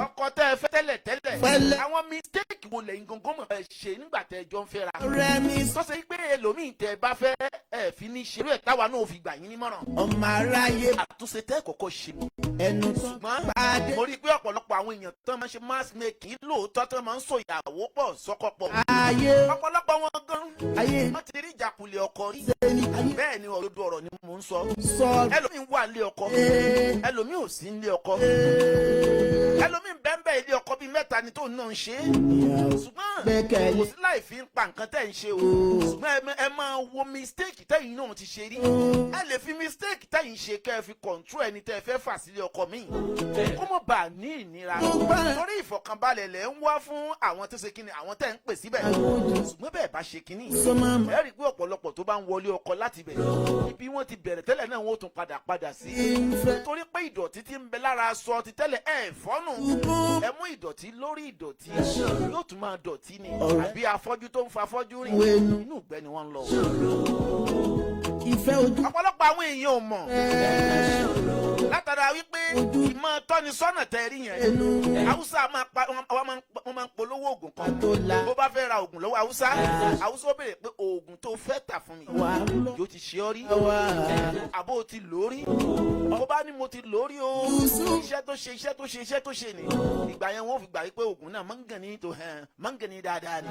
ọkọ tẹ́ ẹ fẹ́ tẹ́lẹ̀ tẹ́lẹ̀, Pẹ́lẹ́. àwọn mistake wo lẹ́yìn gangan mọ̀ ẹ ṣe nígbà tẹ́ ẹ jọ ń fẹ́ra, Ọ̀rẹ́ mi. tó ṣe pé ẹlòmíì tẹ́ ẹ bá fẹ́ ẹ fi ní ṣerú ẹ̀, táwa náà ò fi gbà yín nímọ̀ràn, Ọmọ aráyé. àtúnṣe tẹ́ kọ́kọ́ ṣe. Ẹnu tán. Ṣùgbọ́n Pàdé. mo rí i pé ọ̀pọ̀lọpọ̀ àwọn èèyàn tó máa ń ṣe mass making lóòótọ́, tó máa ń sọ ìyàwó pọ̀ sọ́kọ pọ̀, Ayé. ọ̀pọ̀lọpọ̀ wọn gan Ayé. wọ́n ti rí ìjákulẹ̀ ọkọ rí. Sẹ́ni. Ayé. Bẹ́ẹ̀ ni, òdodo ọ̀rọ̀ ni mò ń sọ. Sọ. Ẹlòmíì wà nílé ọkọ, Ee. ẹlòmíì ò sí nílé ọkọ, Ee. ẹlòmíì bẹ́ẹ̀ ilé ọkọ bíi mẹ́ta ni tóun náà ń ṣe é. Ìyàwó. Ṣùgbọ́n Gbẹ́kẹ̀lé. Kò sí láì fi ń pa nǹkan tẹ́ ń ṣe o, ṣùgbọ́n ẹ máa wo mistake tẹ́yìn náà ti ṣe rí. Ẹ lè fi mistake tẹ́yìn ṣe kẹ́ ẹ fi control ẹni tẹ́ ẹ fẹ́ fà sílé ọkọ míì, kó mọ̀ bá a ní ìnira, torí ìfọ̀kànbalẹ̀ lẹ̀ ń wá fún àwọn tó ṣe kíni, àwọn tẹ́ ń pè síbẹ̀. Ṣùgbọ́n bẹ́ẹ̀ bá ṣe kíní, Sọmọ ẹ rí i pé ọ̀pọ̀lọpọ̀ tó bá ń wọlé ọkọ láti bẹ̀, ibi wọ́n ti bẹ̀rẹ̀ tẹ́lẹ̀ náà, wọ́n ó tún padà padà sí, ìfẹ́ torí pé ìdọ̀tí ti ń bẹ lára aṣọ ti tẹ́lẹ̀ ẹ̀ fọ́nù. Ẹ mú ìdọ̀tí lórí ìdọ̀tí, yóò tún máa dọ̀tí ni. Ọ̀rẹ́. Àbí afọ́jú tó ń fa afọ́jú rìn, Wẹnu. inú ìgbẹ́ ni wọ́n ń lọ. Ìfẹ́ ojú Ọ̀pọ̀lọpọ̀ àwọn èèyàn ò mọ̀ látara wípé ìmọ̀ tọ́nisọ́nà tẹ́ rí yẹn. Ẹnu Haúsá máa pa wọ́n máa ń polówó oògùn kan. Tó la Bó bá fẹ́ ra oògùn lọ́wọ́ Haúsá, Haúsá ó béèrè pé, "Oògùn tó fẹ́ tà fún mi, wà lọ yóò ti ṣe ọ́ rí wà àbó o ti lò ó rí?" Bó bá ní, "Mo ti lò ó rí o, iṣẹ́ tó ṣe, iṣẹ́ tó ṣe, iṣẹ́ tó ṣe ni," ìgbà yẹn wọ́n fi gbà wípé oògùn náà mọ́ngàní tó hàn mọ́ngàní dáadáa ni.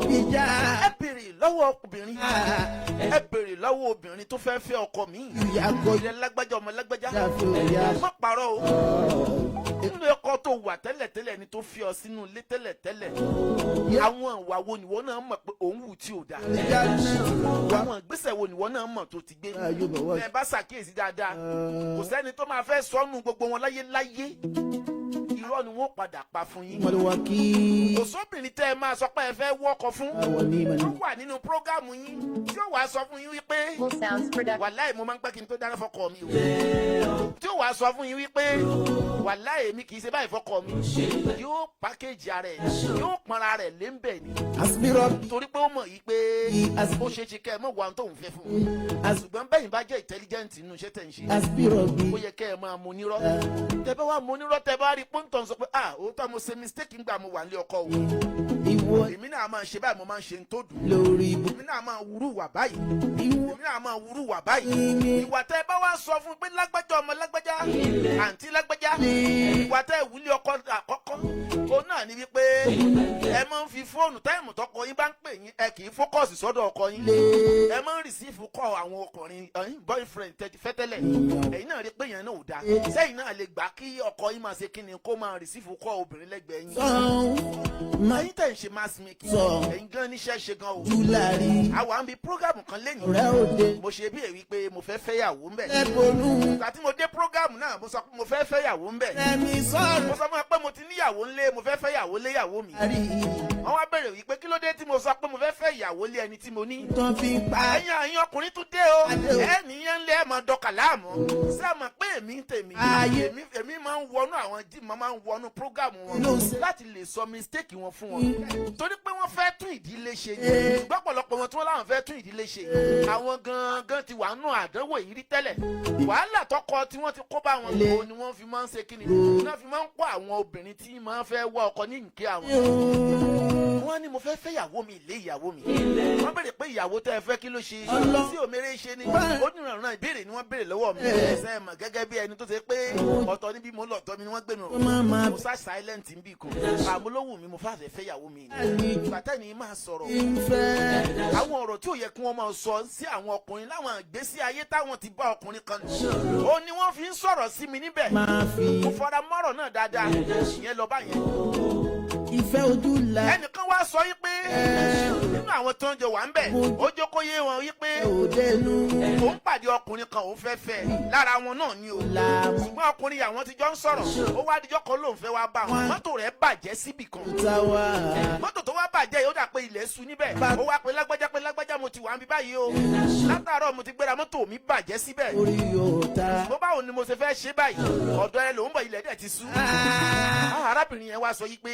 Ìjà. Ẹ béèrè lọ́wọ́ obìnrin, ẹ béèrè lọ́wọ́ obìnrin tó fẹ́ fẹ́ ọkọ mi, Ìyàgò ilẹ̀ lágbájá, ọmọ lágbájá, ìyàfẹ́ òyà. má parọ́ o. Nínú ẹ̀kọ́ tó wà tẹ́lẹ̀tẹ́lẹ̀ ni tó fi ọ sínú ilé tẹ́lẹ̀tẹ́lẹ̀, àwọn ìwà wo nìwọ náà mọ̀ pé òun wù tí ò dáa? Ìjà náà Àwọn ìgbésẹ̀ wo nìwọ náà mọ̀ tó ti gbé? wà yóò bọ̀ wá. Ẹ bá ṣàkíyèsí dáadáa, kò sẹ́ni tó máa fẹ́ sọnù gbogbo wọn láyé láyé, irọ́ ni wọ́n padà pa fún yín. Mọ̀lúwà kí Kò sóbìnrin tẹ́ ẹ máa sọ pé ẹ fẹ́ wọ́kọ fún àwọn ní ìmọ̀ tó ní. wà nínú program yín tí ó wàá sọ fún yín wípé, Global Sounds Production. "Wàláì, mo máa ń pẹ́ kí n tó dáná fọkọ mi o," tí ó wàá sọ fún yín wípé, "Wàláì, èmi kì í ṣe báyìí fọkọ mi," yóò package ara ẹ̀, yóò pọnra rẹ̀ léńbẹ̀ ni, Aspirọ́ torí pé ó mọ̀ yìí pé ó ṣe é ṣe kẹ́ ẹ mọ̀ wà tóun fẹ́ fún un. Ṣùgbọ́n bẹ́yìn bá jẹ́ intelligent nínú iṣẹ́ tẹ̀ ń ṣe, Aspirọ́ bí ó yẹ kẹ́ ẹ máa mú nírọ́. Tẹ́ bá wá mú nírọ́, tẹ́ bá rí pọ́ńtọ̀n sọ pé, "Ah, òótọ́ mo ṣe mistake ńgbà mo wà nílé ọkọ o. Ìwọ Èmi náà máa ṣe báyìí, mo máa ń ṣe ń tó dùn. Lórí ibú. Èmi náà máa wúrú wà báyìí. Ìwọ Èmi náà máa wúrú wà báyìí." ní Ìwà tẹ́ bá wá sọ fún pé lágbájá, ọmọ lágbájá, àǹtí lágbájá, ìwà tẹ́ ìwúlé ọkọ àkọ́kọ́ òun náà ni wípé ẹ máa ń fi fóònù time tọkọ yín bá ń pè yín, ẹ kì í focus sọ́dọ̀ ọkọ yín, ẹ máa ń receive call àwọn ọkùnrin ẹ̀yin boyfriend tẹ́ ti fẹ́ tẹ́lẹ̀. Ẹ̀yin náà rí pé yẹn náà ò dáa. Sẹ́yìn náà lè gbà kí ọkọ yín máa ṣe kí ni, kó máa receive call obìnrin lẹ́gbẹ̀ẹ́ yín? Sọ̀n má Ẹ̀yin tẹ̀ ń ṣe mass making, Sọ. ẹ̀yin gan níṣẹ́ ṣe gan o. Júlárí. Àwa ń bi program kan lẹ́yìn, Ọ̀rẹ́ òde. mo ṣe bí èyí pé mo fẹ́ fẹ́yàwó ń bẹ̀. Ẹ̀bọ̀nú. Ìgbà tí mo dé program náà, mo sọ pé mo fẹ́ fẹ́yàwó ń bẹ̀. Ẹ̀mí Mo sọ̀rọ̀. sọ fún wọn pé mo ti níyàwó ńlé, mo fẹ́ fẹ́yàwó léyàwó mi. Àrí. Wọ́n wá bèrè wípé kí ló dé tí mo sọ pé mo fẹ́ fẹ́ ìyàwó lé ẹni tí mo ní. Tán fi pa. Ẹ̀yin ọkùnrin tún dé o. Adé o. Ẹ nìyẹn ńlẹ̀, ẹ̀ máa dọkà láàmú. Ṣé ẹ mọ̀ pé èmi ń tèmi, Ayé. èmi máa ń wọnú àwọn jí, mo máa ń wọnú program wọn Ló ń ṣe. láti lè sọ mistake wọn fún wọn, torí pé wọ́n fẹ́ tún ìdílé ṣe ni. Eh. Ṣùgbọ́n ọ̀pọ̀lọpọ̀ wọn tí wọ́n láwọn fẹ́ tún ìdílé ṣe, àwọn gangan ti wà nù àdánwò yìí rí tẹ́lẹ̀. Wàhálà tọkọ tí wọ́n ti kó bá wọn, Ilé. òun ni wọ́n fi máa ń ṣe kíni, wọ́n fi máa ń kó àwọn obìnrin tí máa ń fẹ́ wá ọkọ ní nkẹ́ àwọn. Wọ́n ní mo fẹ́ fẹ́ ìyàwó mi ilé ìyàwó mi. Wọ́n béèrè pé, "Ìyàwó tẹ́ ẹ fẹ́, kí ló ṣe sí òmèrè ṣe ni?" Onírànràn ìbéèrè ni wọ́n béèrè lọ́wọ́ mi. Ṣe mọ̀ gẹ́gẹ́ bí ẹni tó ṣe pé ọ̀tọ̀ níbi mo lọ, ọ̀tọ̀ mi ni wọ́n gbé mi rò. Má má Mo sá silent ń bì kan, àmúlòwù mi, mo fàṣẹ fẹ́ ìyàwó mi ní bàtà ni máa sọ̀rọ̀ ìfẹ́. àwọn ọ̀rọ̀ tí ò yẹ kí wọ́n máa sọ sí àwọn ọkùnrin láwọn ìgbésí ayé táwọn ti bá ọkùnrin kan lò, ó ní wọ́n fi ń sọ̀rọ̀ sí mi níbẹ̀. Máa fi Mo fara mọ́rọ̀ náà dáadáa, ìyẹn lọ báyẹn. Ìfẹ́ ojú la. Ẹnìkan wá sọ yí pé nínú àwọn tó ń jọ wà ń bẹ̀, ó jókòó yé wọn yí pé Òdenu. Òun pàdé ọkùnrin kan, òun fẹ́ fẹ́ lára wọn náà ni o. Làmú. Ṣùgbọ́n ọkùnrin àwọn ti jọ ń sọ̀rọ̀, ó wá díjọ́ kan lóun fẹ́ wá bá wọn, mọ́tò rẹ̀ bàjẹ́ síbì kan. Táwa. Mọ́tò tó wá bàjẹ́ yìí, ó dà pé ilẹ̀ ṣú níbẹ̀. Ó wá pé lágbájá, pé lágbájá, mo ti wà ń bí báyìí o, látàárọ̀ mo ti gbéra, mọ́tò mi bàjẹ́ síbẹ̀. Orí òòta. Bó báwo ni mo ṣe fẹ́ ṣe báyìí? Ọ̀dọ̀ ẹ lòún bọ̀, ilẹ̀ dẹ̀ ti ṣú. Ah, arábìnrin yẹn wá sọ yìí pé,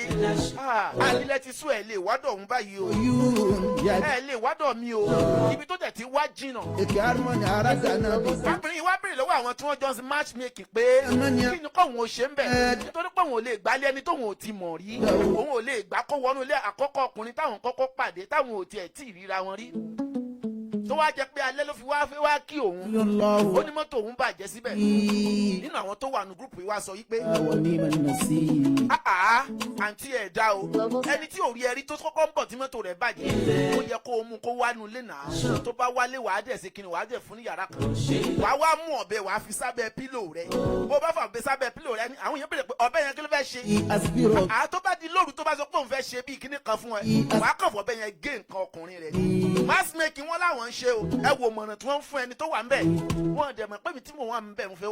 "Ah, ilẹ̀ ti ṣú, ẹ̀ lè wádọ̀ òun báyìí o. Oyún yàrá. Ẹ lè wádọ̀ mi o, ibi tó tẹ̀ ti wá jìnnà." Èkè harmony arága náà bí. Arábìnrin yìí wá béèrè lọ́wọ́ àwọn tí wọ́n jọ ń ṣe matchmaking pé kí ni kóun ò ṣe ń bẹ̀, nítorí pé òun ò lè gbálé ẹni tóun ò ti mọ̀ rí, òun ò lè gbà kó wọnú ilé àkọ́kọ́ ọkùnrin táwọn kọ́kọ́ pàdé, táwọn ò tiẹ̀ tí ì ríra wọn rí. Tó wá jẹ́ pé alẹ́ ló fi wá fẹ́ wá kí òun, الله ó ní mọ́tò òun bàjẹ́ síbẹ̀. Nínú àwọn tó wà ní group yìí wá sọ wípé, ونعم النصير. "Àá, àǹtí, ẹ̀ dá o." Global Ẹni tí ò rí ẹrí tó kọ́kọ́ ń bọ̀ tí mọ́tò rẹ̀ bàjẹ́, ó yẹ kó o mú kó wá nulẹ̀ náà. Tó bá wálé, wàá dẹ̀ ṣe kíni? Wàá dẹ̀ fún ní yàrá kan, wàá wá mú ọ̀bẹ, wàá fi sábẹ́ pillow rẹ̀. Bó bá fà ọ̀bẹ sábẹ́ pillow rẹ̀ ni àwọn èèyàn béèrè pé ọ̀bẹ yẹn, kí ló fẹ́ ṣe? حسبي ربي. Àá, tó bá di lóru, tó bá sọ pé òun fẹ́ ṣe bíi kíní kan fún ẹ, wàá kàn fọ̀bẹ yẹn gé nǹkan ọkùnrin rẹ̀ ni. Matchmaking wọn làwọn ń ṣe o. Ẹ wò mọ̀ràn tí wọ́n ń fún ẹni tó wà ń bẹ̀. Wọ́n dẹ̀ mọ̀ pé mi tí mò ń wà ń bẹ̀, mo fẹ́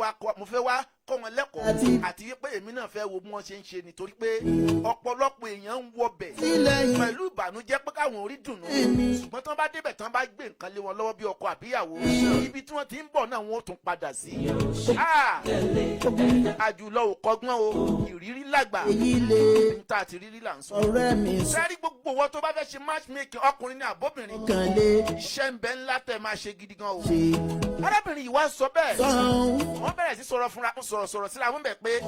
wá kọ́ wọn lẹ́kọ̀ọ́ àti wípé èmi náà fẹ́ wo bí wọ́n ṣe ń ṣe, nítorí pé ọ̀pọ̀lọpọ̀ èèyàn ń wọbẹ̀ sílẹ̀ pẹ̀lú ìbànújẹ́ pé káwọn orí dùnú, ṣùgbọ́n tí wọ́n bá débẹ̀, tí wọ́n bá gbé nǹkan lé wọn lọ́wọ́ bí ọkọ àbíyàwó, ibi tí wọ́n ti ń bọ̀ náà, wọ́n ó tún padà sí. Ah, àjùlọ ò kọ́gbọ́n o, ìrírí lágbà. Èyí lè Níta àti rírí là ń sọ. ọ̀rẹ́ mi. Sẹ́rí, gbogbo wọn tó bá fẹ́ ṣe matchmaking, ọkùnrin ní àbóbìnrin, Sọ̀kan lé iṣẹ́ ń bẹ ńlá tẹ̀ máa ṣe gidi gan o. ṣe Arábìnrin yìí wá sọ bẹ́ẹ̀. sàn. Wọ́n bẹ̀rẹ̀ sí sọ̀rọ̀ fúnra, sọ̀rọ̀ sọ̀rọ̀ síra wọn bẹ̀ pé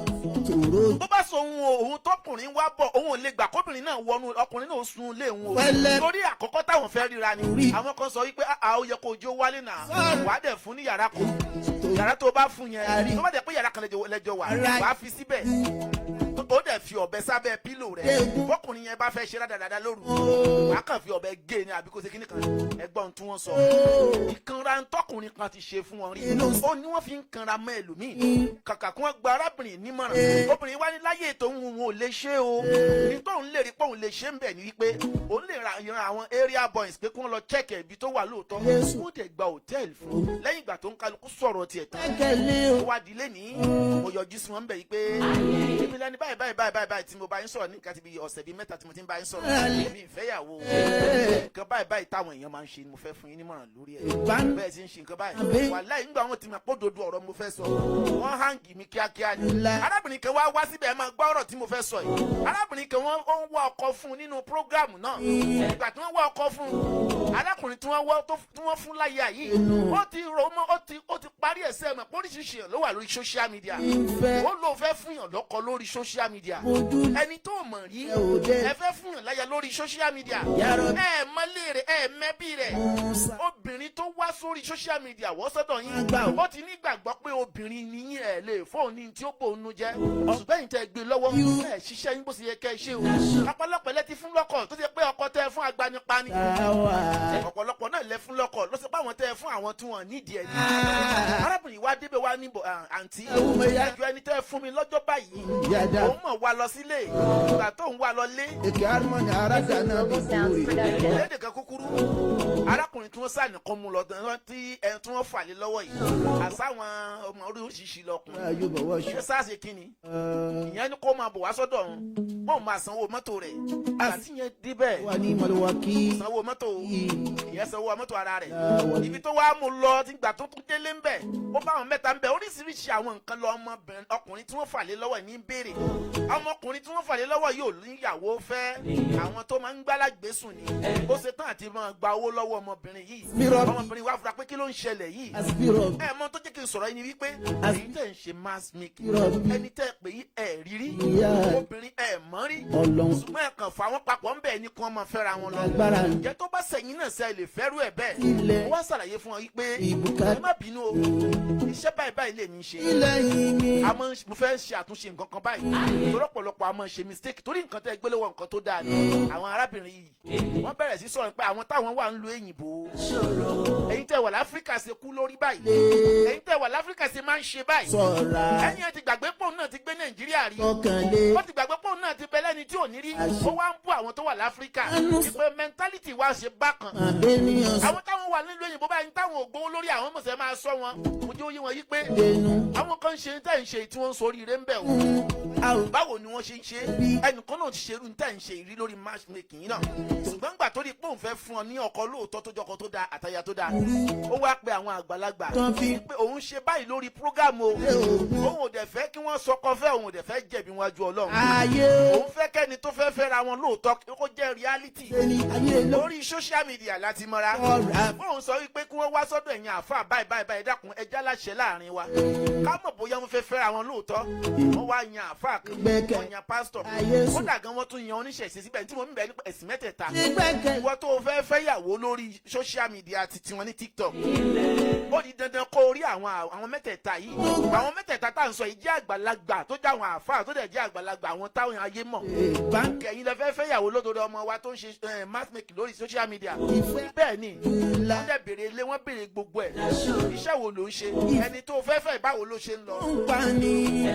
Tòró. bó bá sọ òun o, òun tọkùnrin wá bọ̀, òun ò lè gbà kóbìnrin náà wọnú, ọkùnrin náà ó sun ilé òun o. Pẹ̀lẹ́. Torí àkọ́kọ́ táwọn fẹ́ ríra ni Rí. àwọn kan sọ wípé àá, ó yẹ kó ojú ó wálé náà, Sọ̀rọ̀. wàá dẹ̀ fún ní yàrá kan. Yàrá tó bá fún yẹn, Yàrí. tó bá dẹ̀ pé yàrá kan lẹ́jọ́ wà, Ara. wàá fi síbẹ̀, ó dẹ̀ fi ọ̀bẹ sábẹ́ pillow rẹ̀. Egun. Bọ́kùnrin yẹn bá fẹ́ ṣe rádaràda lóru, wàá kàn fi ọ̀bẹ gé ni àbí kó ṣe kíní kan. Ẹgbọ́n tí wọ́n sọ, ìkanra ntọ́kùnrin kan ti ṣe fún wọn rí, ó ní wọ́n fi ń kanra mọ́ ẹlòmíì. Kàkà kí wọ́n gba arábìnrin nímọ̀ràn, obìnrin wá ní láyé ètò òun, òun ò lè ṣe o. Ní tóun lè rí pé òun lè ṣe ń bẹ̀ ni wípé òun lè ra ìran àwọn area boys pé kí wọ́n lọ check ibi tó wà lóòótọ́, Jésù. wọ́n dẹ̀ gba hòtẹ́ẹ̀lì fún un. Lẹ́yìn ìgbà tó ń kálukú sọ̀rọ̀ tiẹ̀ tán, Gbẹ́kẹ̀lé o. ó wá di lẹ́nìí, mo yọjú sí wọn bẹ̀ yìí pé èmi lẹ́ni báyìí báyìí báyìí báyìí báyìí tí mo bá yín sọ̀rọ̀ ní nǹkan ti bí ọ̀sẹ̀ bíi 3 tí mo ti ń bá yín sọ̀rọ̀. Mi ì fẹ́yàwó, nǹkan báyìí báyìí táwọn èèyàn máa ń ṣe ni mo fẹ́ fún yín nímọ̀ràn lórí ẹ̀. Bẹ́ẹ̀ sì ń ṣe nǹkan báyìí. Wàláhì, nígbà wọn ti mọ̀ pé òdodo ọ̀rọ̀ mo fẹ́ sọ, wọ́n hang mi kíákíá ni. Ńlá. Arábìnrin kan wá wá síbẹ̀, ẹ máa gbọ́ ọ̀rọ̀ tí mo fẹ́ sọ yìí. Arábìnrin kan, wọ́n ó ń wá ọkọ fún un nínú program náà. Ìgbà tí wọ́n wá ọkọ fún un, arákùnrin tí wọ́n wá tí wọ́n fún láyà yìí, ó ti rò ó mọ́, ó ti parí ẹ̀sẹ̀ mọ̀ pé oríṣiríṣi èèyàn ló wà lórí social media. Ìfẹ́. Ó lóun fẹ́ fún yàn lọ́kọ lórí social media, Ojú ẹni tó mọ̀ rí, ẹ ò dé. ẹ fẹ́ fún yàn láyà lórí social media, Yàrá. ẹ mọ́lé rẹ̀, ẹ mẹ́bí rẹ̀. Musa. Obìnrin tó wá sórí social media wọ́ sọ́dọ̀ yín, Àgbà o. ó ti nígbàgbọ́ pé obìnrin ni yín, ẹ̀ lè fóun ní tí ó bò ń nu jẹ́, ṣùgbọ́n ẹ̀yin tẹ́ gbé lọ́wọ́, ẹ̀ ṣiṣẹ́ yín bó ṣe yẹ kẹ́ ẹ ṣe o. Ọ̀pọ̀lọpọ̀ lẹ ti fún lọ́kọ tó ṣe pé ọkọ tẹ́ ẹ fún, agbanipa ni. Àwa. Ọ̀pọ̀lọpọ̀ náà lẹ fún lọ́kọ ló ṣe pé àwọn tẹ́ ẹ fún, àwọn tí wọ́n nídìí ẹ̀ ní. Arábìnrin wa débẹ̀ wá níbo, àǹtí, ẹjọ́ ẹni tẹ́ ẹ fún mi lọ́jọ́ báyìí, Yàdá. òun mọ̀ wá lọ sílé. Ìgbà tó ń wá lọ lé, Èkè harmony arájà náà bí Global Sounds kúrè. Production. Lédè kan kúkúrú, arákùnrin tí wọ́n sá nìkan mú lọ tán tí ẹni tí wọ́n fà lé lọ́wọ́ yìí, àsáwọn ọmọ oríṣiríṣi lọkùnrin Ayé bọ̀wọ̀ ṣe. ṣé sáàsì kínni ìyẹn ni kó máa bọ̀ wá sọ́dọ̀ òun, bóun máa sanwó mọ́tò rẹ̀. Àti yẹn débẹ̀, Wà ní Mọ̀lúwàkí. sanwó mọ́tò, ìyẹn sanwó mọ́tò ara rẹ̀. Ibi tó wàá mú lọ, tí gbà tó tún délé ń bẹ̀, ó bá àwọn mẹ́ta ń bẹ̀. Oríṣiríṣi àwọn nǹkan lọ ọmọbìnrin, ọkùnrin tí wọ́n fà lé lọ́wọ́ ní í béèrè. Ọmọkùnrin tí wọ́n fà lé lọ́wọ́ yóò níyàwó fẹ́, àwọn tó máa ń gbálágbé sùn ni. Ó ṣe tán àti máa gba owó lọ́wọ́ ọmọbìnrin yìí. Mírọ̀. Ọmọbìnrin wa fura pé kí ló ń ṣẹlẹ̀ yìí? Aspirọ̀. Ẹ mọ tó jẹ́ kí n sọ̀rọ̀ yìí ni wípé èyí tẹ̀ ń ṣe matchmaking, Irọ́. ẹni tẹ́ pé yí ẹ̀ rírí, Ìyá. obìnrin ẹ̀ mọ́ rí, Ọlọ́run. ṣùgbọ́n ẹ̀ kàn fà wọ́n papọ̀ ń bẹ̀ ní kí wọ́n máa fẹ́ra wọn lọ. Agbára ni. Ǹjẹ́ tó bá sẹ̀yìn náà, sẹ́ lè fẹ́rù ẹ̀ bẹ́ẹ̀? Ilẹ̀. Mo wá ṣàlàyé fún ọ yìí pé Ìbùkà. ẹ má bínú o, iṣẹ́ báyìí báyìí lè ní í ṣe. Ilẹ̀ yìí ni. A máa ń mo fẹ́ ṣe àtúnṣe nǹkan kan báyìí, torí ọ̀pọ̀lọpọ̀ a máa ń ṣe mistake, torí nǹkan tẹ́ gbélé wọ, nǹkan tó dáa ni. Àwọn arábìnrin yìí, wọ́n bẹ̀rẹ̀ sí sọ̀rọ̀ pé àwọn táwọn wà ń lo èyìnbó, ẹ̀yin tẹ́ wà láfíríkà ṣe kú lórí báyìí, ẹ̀yin tẹ́ wà láfíríkà ṣe máa ń ṣe báyìí. Sọ̀ra. Ẹ̀yin ẹ ti gbàgbé pòun náà ti gbé Nàìjíríà rí. Ọkànlé. Ó ti gbàgbé pòun náà ti bẹ lẹ́ni tí ò ní rí. Àṣẹ. Ó wá ń bú àwọn tó wà láfíríkà Ẹnu ìpè mentality wa ṣe bákan. Àbẹ́níyàn Àwọn táwọn wà nílùú òyìnbó báyìí, táwọn ò gbowó lórí àwọn mọ̀sẹ̀ máa sọ wọn. Mo jẹ́ òye wọn yí pé dẹnu. àwọn kan ń ṣe tẹ́ ń ṣe tí wọ́n ń sọ oríire ń bẹ̀ o. A ò Báwo ni wọ́n ṣe ń ṣe? Bí. Ẹnìkan náà ti ṣerú tẹ́ ń ṣe ìrí lórí matchmaking yìí náà, ṣùgbọ́n gbà tó di pé òun fẹ́ fún ọ ní ọkọ lóòótọ́, tó jọkọ tó dáa àtàyà tó dáa, ó wá pe àwọn àgbàlagbà Tán fi pé òun ṣe báyìí lórí program o. Ṣé ògùn. Òun ò dẹ̀ fẹ́ kí wọ́n sọkọ fẹ́, òun ò dẹ̀ fẹ́ jẹ̀bi wájú Ọlọ́run. Ayé. Òun fẹ́ kẹ́ni tó fẹ́ fẹ́ra wọn lóòótọ́ kó jẹ́ reality. Ẹni ayé ló. Lórí social media láti mọ́ra. Ọ̀rá. Bóun sọ wípé kí wọ́n wá sọ́dọ̀ ẹ̀yin àáfàá báyìí báyìí báyìí, dákun, ẹja láṣẹ láàrin wa, ká mọ̀ bóyá wọ́n fẹ́ fẹ́ra wọn lóòótọ́. Wọ́n wá yan àáfàá kan, Gbẹ́kẹ̀. wọ́n yan pásítọ̀, Ayé sùn. kódà gan wọ́n tún yan oníṣẹ̀ṣe síbẹ̀ tí mo ń bẹ̀ ní ẹ̀sìn mẹ́tẹ̀ẹ̀ta. Gbẹ́kẹ̀. Ìwọ tó o fẹ́ fẹ́yàwó lórí social social media ti tiwọn ní TikTok, ó di dandan kó o rí àwọn mẹ́tẹ̀ẹ̀ta yìí. Àwọn mẹ́tẹ̀ẹ̀ta tá à ń sọ yìí jẹ́ àgbàlagbà tó jẹ́ àwọn àáfàá, tó dẹ̀ jẹ́ àgbàlagbà àwọn táwọn ayé mọ̀. Bá Kẹ̀yìn lẹ fẹ́ fẹ́yàwó lódodo ọmọ wa tó ń ṣe matchmaking lórí social media. Ìfẹ́ Bẹ́ẹ̀ ni. la Wọ́n dẹ̀ béèrè ilé, wọ́n béèrè gbogbo ẹ̀, iṣẹ́ wo ló ń ṣe, ẹni tó fẹ́ fẹ́, báwo ló ṣe ń lọ. Ń pa ni.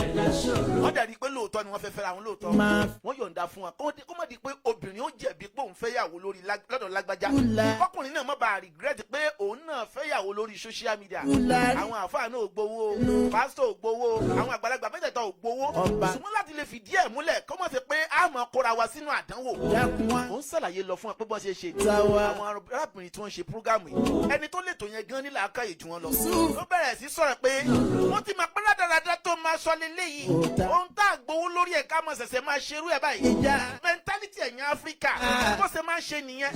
Wọ́n dẹ̀ rí i pé lóòótọ́ ni wọ́n fẹ́ fẹ́ra wọn lóòótọ́. Máa Wọ́n yọ̀ǹda fún wa kó má di pé obìnrin ó jẹ̀bi pé òun fẹ́yàwó lórí lọ́dọ̀ lágbájá, Kúlà. kọkùnrin náà má bàa regret pé òun náà fẹ́yàwó lórí social media. Kúlà. Àwọn àáfàá náà ò gbowó, pásítọ̀ ò gbowó, àwọn àgbàlagbà mẹ́tẹ̀ẹ̀ta ò gbowó. Ọba. Ṣùgbọ́n láti lè fìdí ẹ̀ múlẹ̀, kó má ṣe pé a máa kóra wa sínú àdánwò, Dákun wá. ó ń ṣàlàyé lọ fún wa pé bọ́n ṣe ṣe Táwa. àwọn arábìnrin tí wọ́n ń ṣe program yìí, ẹni tó lè tó yẹn gan ní làákàyè jù wọ́n lọ, Yusuf. ló bẹ̀rẹ̀ sí sọ̀rọ̀ pé wọ́n ti máa pẹ́ rádaràda tó máa sọ leléyìí, Òòtá. ohun tá a gbowó lórí ẹ̀, ká máa ṣẹ̀ṣẹ̀ máa ṣerú ẹ̀ báyìí. Ìjà. Mentality ẹ̀yin Áfíríkà bó ṣe máa ń ṣe nìyẹn.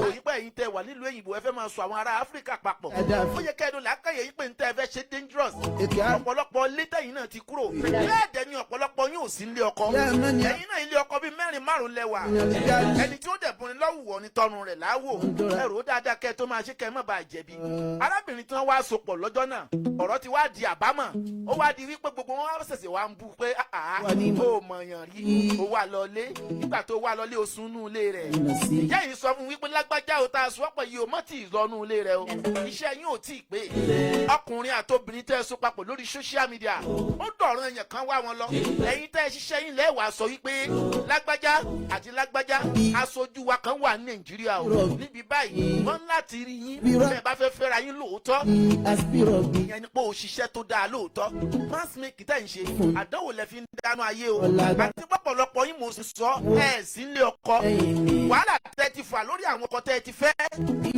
Òyìn pé ẹ̀yin tẹ wà nílùú òyìnbó, ẹ fẹ́ máa sọ àwọn ará Áfíríkà papọ̀. Ẹ̀dá. Ó yẹ kẹ́ẹ̀dùn làákàyè yìí pé ń tẹ́ ẹ fẹ́ ṣe dangerous. Èkè á. Ọ̀pọ̀lọpọ̀ létẹ̀yìn náà ti kúrò, bẹ́ẹ̀ dẹ̀ ni ọ̀pọ̀lọpọ̀ yín ò sí ilé ọkọ. Yá, ẹ má ní- Ẹ̀yin náà, ilé ọkọ bíi mẹ́rin márùn lẹ́wà. Ẹni tí ó dẹ̀ bunni lọ́wọ́ ní tọrùn rẹ̀ láwò. Ẹrù ó dáadáa kẹ́ ẹ tó máa ṣe, kẹ́ ẹ má bàa jẹ̀bi. Arábìnrin tí wọ́n wá sopọ̀ lọ́jọ́ náà, ọ̀rọ̀ ti wá di àbámọ̀. Ó wá di wípé gbogbo wọn wá ṣẹ̀ṣẹ̀ wá ń bú pé àá Wà ní- ó mọ̀yàn rí, ó wà lọlé. Nígbà tó wà lọlé, ó sunú ilé rẹ̀. Ìyá yìí sọ fún wípé lágbájá o, tá a sọ́pọ̀ yìí, o mọ́ tí ì lọ́nu ilé rẹ̀ o, iṣẹ́ yín ò tí ì pé. Ọkùnrin àtobìnrin tẹ́ ẹ so papọ̀ lórí social media, ó dọ̀rọ̀ èèyàn kan wá wọn lọ. Ẹ̀yin tẹ́ ẹ ṣiṣẹ́ yín lẹ́wàá sọ wípé lágbájá àti lágbájá, aṣojú wa kan wà ní Nàìjíríà o, níbi báyìí, wọ́n ń láti rí yín bẹ́ẹ̀ bá fẹ́ fẹ́ra yín lóòótọ́. Ìyẹn ni pé òṣìṣẹ́ tó dáa lóòótọ́. Matchmaking tẹ̀ ń ṣe, àdánwò lẹ fi ń dáná ayé o. Àti pọ̀pọ̀lọpọ̀ yín, mo sọ ẹ̀ sí ilé ọkọ, wàhálà tẹ́ ti fà lórí àwọn ọkọ tẹ́ ti fẹ́,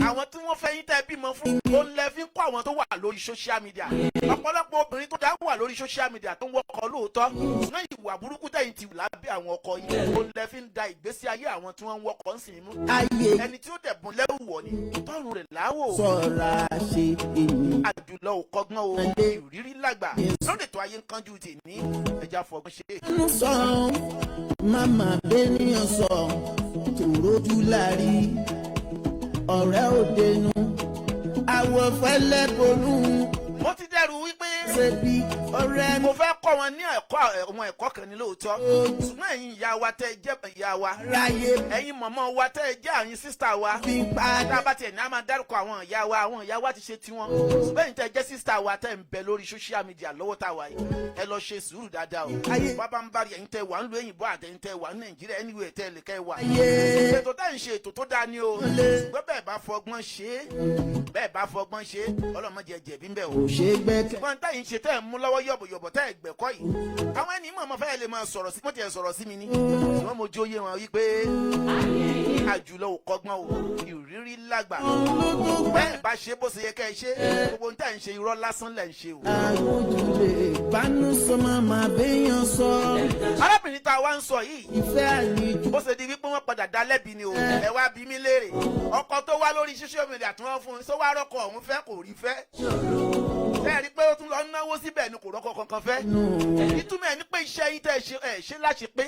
àwọn tí wọ́n fẹ́ yín tẹ́ bímọ fún, ó lẹ fi ń kó àwọn tó wà lórí social media. Ọ̀pọ̀lọpọ̀ obìnrin tó dá wà lórí social media tó ń wọkọ̀ lóòótọ́, ṣùgbọ́n ìwà burúkú tẹ̀yìn ti wù lábẹ́ àwọn ọkọ yìí, ó lẹ fi ń da ìgbésí ayé àwọn tí wọ́n ń wọkọ̀ ń sìn mú. Ayé. Ẹni tí ó dẹ̀bùn lẹ́wù wọ̀ ni tọ́run rẹ̀ láwò. Sọ̀ra ṣe èmi. Àjùlọ ò kọ́gbọ́n o, ìrírí lágbà lórí ètò ayé ń kánjú tèmi, ẹja fọgbọ́n ṣe. Nínú sọ màmá bẹ́nìyàn sọ tòrójú láàrí ọ̀rẹ́ òdenu àwọ̀ fẹ́lẹ́ bonú. Mo ti dẹ́rù wípé Ṣe bí ọ̀rẹ́ mi. mo fẹ́ kọ́ wọn ní ẹ̀kọ́, àwọn ẹ̀kọ́ kan ní lóòótọ́, ṣùgbọ́n ẹ̀yin ìyá wa tẹ́ ẹ jẹ́ ìyá wa, Ráyé ẹ̀yin mọ̀mọ́ wa tẹ́ ẹ jẹ́ àyín sister wa, fi tá a padà. bá tiẹ̀ ní a máa dárúkọ àwọn ìyá wa, àwọn ìyá wa ti ṣe tiwọn, ṣùgbọ́n ẹ̀yin tẹ́ ẹ jẹ́ sister wa tẹ́ ẹ ń bẹ lórí social media lọ́wọ́ tá a wà yìí, ẹ lọ ṣe sùúrù dáadáa o. Ayé. Bàbá ń bá rí ẹ̀yin tẹ́ wà ń lu òyìnbó àtẹ̀yin tẹ́ wà ní Nàìjíríà, anywhere tẹ́ ẹ lè kẹ́ ẹ wà, Ayé. ètò tá à ń ṣe, ètò tó dáa ni o, Lé. ṣùgbọ́n bẹ́ẹ̀ bá fọgbọ́n ṣe é, bẹ́ẹ̀ bá fọgbọ́n ṣe é, ọlọ́mọdé jẹ̀bi ń bẹ̀ o. Kò ṣe é gbẹ́kẹ̀. Ṣùgbọ́n táyì ń ṣe tẹ́ ẹ̀ mú lọ́wọ́ yọ̀bọ̀yọ̀bọ̀ tẹ́ ẹ̀ gbẹ̀kọ́ yìí, àwọn ẹni mọ̀ọ́mọ́ fẹ́ lè máa sọ̀rọ̀ sí, wọ́n ti ẹ̀ sọ̀rọ̀ sí mi ní, ṣùgbọ́n mo jó yé wọn wípé àjùlọ ò kọ́gbọ́n o, ìrírí lágbà. Bẹ́ẹ̀ bá ṣe bó ṣe yẹ kẹ́ ẹ ṣe, gbogbo ohun tẹ́ ẹ̀ ń ṣe, irọ́ lásán lẹ̀ ń ṣe o. Àwòjúlé bánú sọ màmá béèyàn sọ. Arábìnrin tá a wá ń sọ yìí, Ìfẹ́ àníjù. bó ṣe di wípé wọ́n padà dá lẹ́bi ni o. Ẹ wá bí mi léèrè, ọkọ tó wá lórí social media tí wọ́n fún un, sọ wá rọ́kọ òun fẹ́, kò rí fẹ́. Ẹ rí i pé ó tún lọ náwó síbẹ̀ ni, kò rọ́kọ kankan fẹ́. Ìtumọ̀ ẹ̀ ní pé iṣẹ́ yín tẹ́ ẹ ṣe, ẹ ṣe láṣẹ pé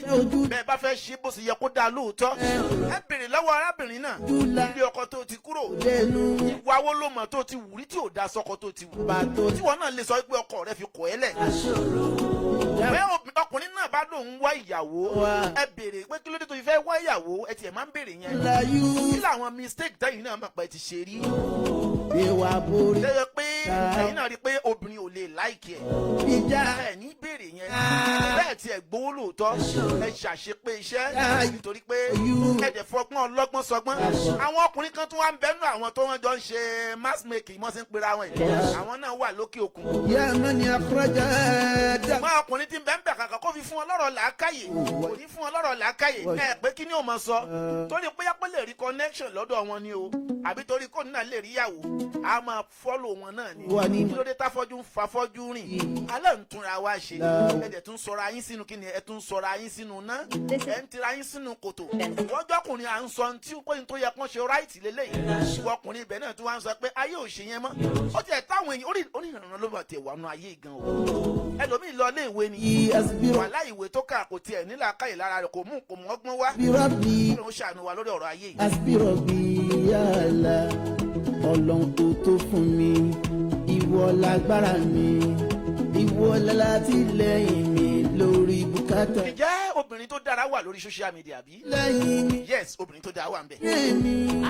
bẹ́ẹ̀ bá fẹ́ ṣe bó ṣe yẹ kó dáa lóòótọ́, ẹ béèrè lọ́wọ́ arábìnrin náà, ilé ọkọ tó ti kúrò, Dẹnu. ìwà wo ló mọ̀ tó ti wù rí tí ò da sọ́kọ tó ti wù, Bàtò. tí wọn náà lè sọ pé ọkọ rẹ fi kọ̀ ẹ́ lẹ̀. Bẹ́ẹ̀ ọkùnrin náà bá lóun wá ìyàwó, ẹ béèrè pé kí ló dé tó fi fẹ́ wá ìyàwó. Ẹ tiẹ̀ máa ń béèrè yẹn. Láyú. Kí làwọn mistake tẹ́yìn náà mọ̀ pé ti ṣe rí, Ìwà borí. lẹ́yìn pé ẹ̀yin náà rí i pé obìnrin ò lè like ẹ̀? Ìjà. Ẹ ní béèrè yẹn. Bẹ́ẹ̀ tiẹ̀ gbowó lóòótọ́, ẹ ṣàṣepé iṣẹ́, nítorí pé ẹ dẹ̀ fọgbọ́n ọlọ́gbọ́n sọgbọ́n. Àwọn ọkùnrin kan tún wá ń bẹ́nu àwọn tó wọ́n jọ ń ṣe matchmaking, mọ́ sí ń pera wọn yìí, àwọn náà wà lókè òkun. Yá mọ́ni àkúrọ̀jà dá. Ṣùgbọ́n ọkùnrin tí ń bẹ́ ń bẹ̀, kàkà kó fi fún ọ lọ́rọ̀ làákàyè, kò ní fún ọ lọ́rọ̀ làákàyè. Ẹ pé kí ni ò mọ̀ sọ, torí pé yápẹ́ lè rí connection lọ́dọ̀ wọn ni o, àbí torí kò ní náà lè rí ìyàwó, a máa follow wọn náà ni. Wà ní- Kí ló dé táfọ́jú ń fafọ́jú rìn? Alẹ́ ń túnra wá ṣe. Ẹ dẹ̀ tún sọra yín sínú kí ni? Ẹ tún sọra yín sínú ná, ẹ ń tira yín sínú kòtò. Ìwọ́jọ́kùnrin à ń sọ tí pé n tó yẹ kán ṣe right lélẹ́yìí, ìwọ ọkùnrin ibẹ̀ náà tún wá ń sọ pé ayé ò ṣe yẹn mọ́. Ó tiẹ̀ táwọn èèyàn orí onírànràn ló bá tiẹ̀ wà nù ayé gan o. Ẹlòmíì lọ ilé ìwé ni, Yí asibirọ. wàhálà ìwé tó kà, kò tiẹ̀ nílà káyè lára rẹ̀, kò mú kò mú ọgbọ́n wá. Bírọ̀bì. Kí ló ń ṣàánú wa lórí ọ̀rọ̀ ayé yìí? Asibirọ̀bì yàrá. Ọlọ́run tó tó fún mi, ìwọ lágbára mi, ìwọ lálátìlẹ́yìn mi lórí bùkátà. Ǹjẹ́ obìnrin tó dára wà lórí social media bí? Lẹ́yìn mi. Yes, obìnrin tó dára wà ń bẹ̀. Ayé mi.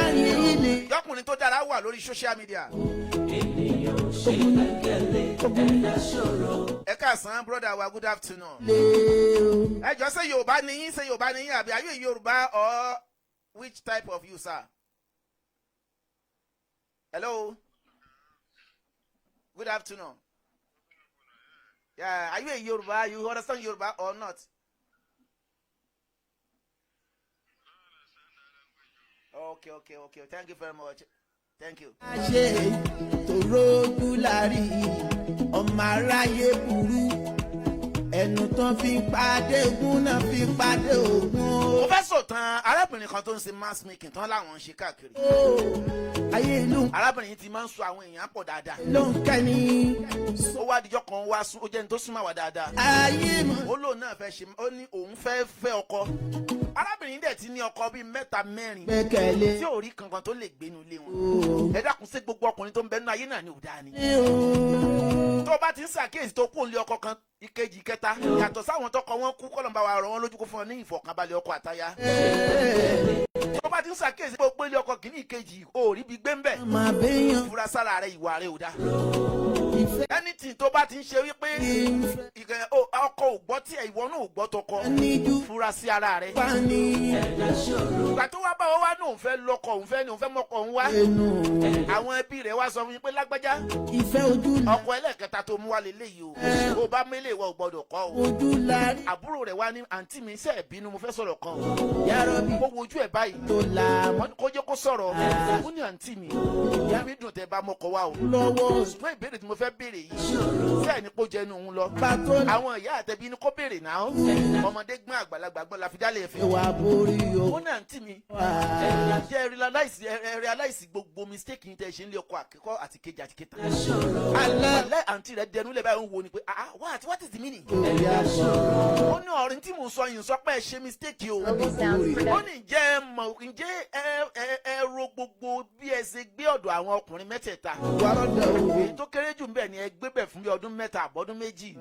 Ayé ilé. Yọkùnrin tó dára wà lórí social media. Ènìyàn ò ṣe gbẹ́kẹ̀lé, ẹ̀dá ṣòro. Ẹ káàsán, brother wa, good afternoon. Lé o. Ẹ jọ, ṣé Yorùbá ni yín? Ṣé Yorùbá ni yín àbí are you a Yorùbá or which type of you, sir? Hello, good afternoon. Yeah, are you a Yoruba? You understand Yoruba or not? Okay, thank you very much, thank you. Ṣe tòrójú lárí ọmọ aráyé burú, ẹnu tán fi pàdé ogun náà fi pàdé ogun. Mo fẹ́ sọ̀tàn arábìnrin kan tó ń ṣe mass making tán láwọn ń ṣe káàkiri. O. Ayé ìlú Arábìnrin yìí ti máa ń sọ àwọn èèyàn pọ̀ dáadáa. ló ń kẹ́ni. Ó wá dijọ́ kan wá sún, ó jẹ́ ní tó súnmọ́ àwa dáadáa. Ayé mọ̀. Ó lóun náà fẹ́ ṣe, ó ní òun fẹ́ fẹ́ ọkọ. Arábìnrin dẹ̀ ti ní ọkọ bíi mẹ́ta, mẹ́rin gbẹ́kẹ̀lé tí ò rí kankan tó lè gbénu ilé wọn. o. Ẹ dákun, sí gbogbo ọkùnrin tó ń bẹ nínú ayé náà ni ò dáa ni? O. Tó o bá ti ń ṣàkíyèsí tó kún ilé ọkọ kan, ìkejì, ìkẹta, yàtọ̀ sáwọn tọkọ wọn kú, kọ́lọ́mbà wa rọ̀ wọ́n lójú kó fún ọ ní ìfọ̀kànbalẹ̀ ọkọ àtaya, tó o bá ti ń ṣàkíyèsí pé o gbé ilé ọkọ kìíní, ìkejì, o ò rí bí gbé ń bẹ̀, Máa béèyàn fura sára rẹ, ìwà rẹ ò dáa. Ìfẹ́ Anything tó bá ti ń ṣe wípé ìfẹ́ ọkọ ò gbọ́ tí ìwọ náà ò gbọ́ tọkọ, níjú fura sí ara rẹ. pani. Ẹ̀dá ṣòro. Ìgbà tó wá bá wọn wá ní òun fẹ́ lọ́kọ, òun fẹ́ ní òun fẹ́ mọ́kọ òun wá, Ẹnu àwọn ẹbí rẹ̀ wá sọ fún mi pé lágbájá, ìfẹ́ ojú la ọkọ ẹlẹ́ẹ̀kẹta tó mú wá lélẹ́yìí o, bó o bá mélé, ìwọ ò gbọ́dọ̀ kọ́ o. Ojú la rí. Àbúrò rẹ̀ wá ní, "Àǹtí mi, ṣe é bínú, mo fẹ́ sọ̀rọ̀ kan o." Yàrá bí Ó wojú ẹ̀ báyìí, tó la wọ́n ní kó jẹ́ kó sọ̀rọ̀. Ó ní, "Àǹtí mi, ìyá mi dùn tẹ́ bá mọ́kọ wá o, lọ́wọ́ ṣùgbọ́n ìbéèrè tí mo fẹ́ béèrè yìí, sẹ́ẹ̀ ni kó jẹnu òun lọ?" Pàtó Àwọn ìyá àtẹ̀bí ni kó béèrè náà. Ọmọdé gbọ́n, àgbàlagbà gbọ́n la fi dálé ẹ̀fẹ̀. Ìwà borí o. Ó ní, "Àǹtí mi, Wà. jẹ́ ẹ realize gbogbo mistake yín tẹ́ ṣe ń lé ọkọ àkọ́kọ́ àti kejì àti kẹta?" Alẹ́ Wàláhì, àǹtí rẹ̀ dẹnu lẹ̀ báyìí, ń wo ni pé, "Ah, what is the meaning?" òyà sọ̀rọ̀. Ó ní, "Ọ̀rìn tí mò ń sọ yìí ń sọ pé ẹ ṣe mistake o." Global Sounds Ó Production. ní, ǹjẹ́ ẹ mọ̀, ǹjẹ́ ẹ ro gbogbo bí ẹ ṣe gbé ọ̀dọ̀ àwọn ọkùnrin mẹ́tẹ̀ẹ̀ta? Wàrọ̀dà o. Èyí tó kéré jù ń bẹ̀ ni ẹ gbé bẹ̀ fún bí ọdún 3 àbọ̀dún 2.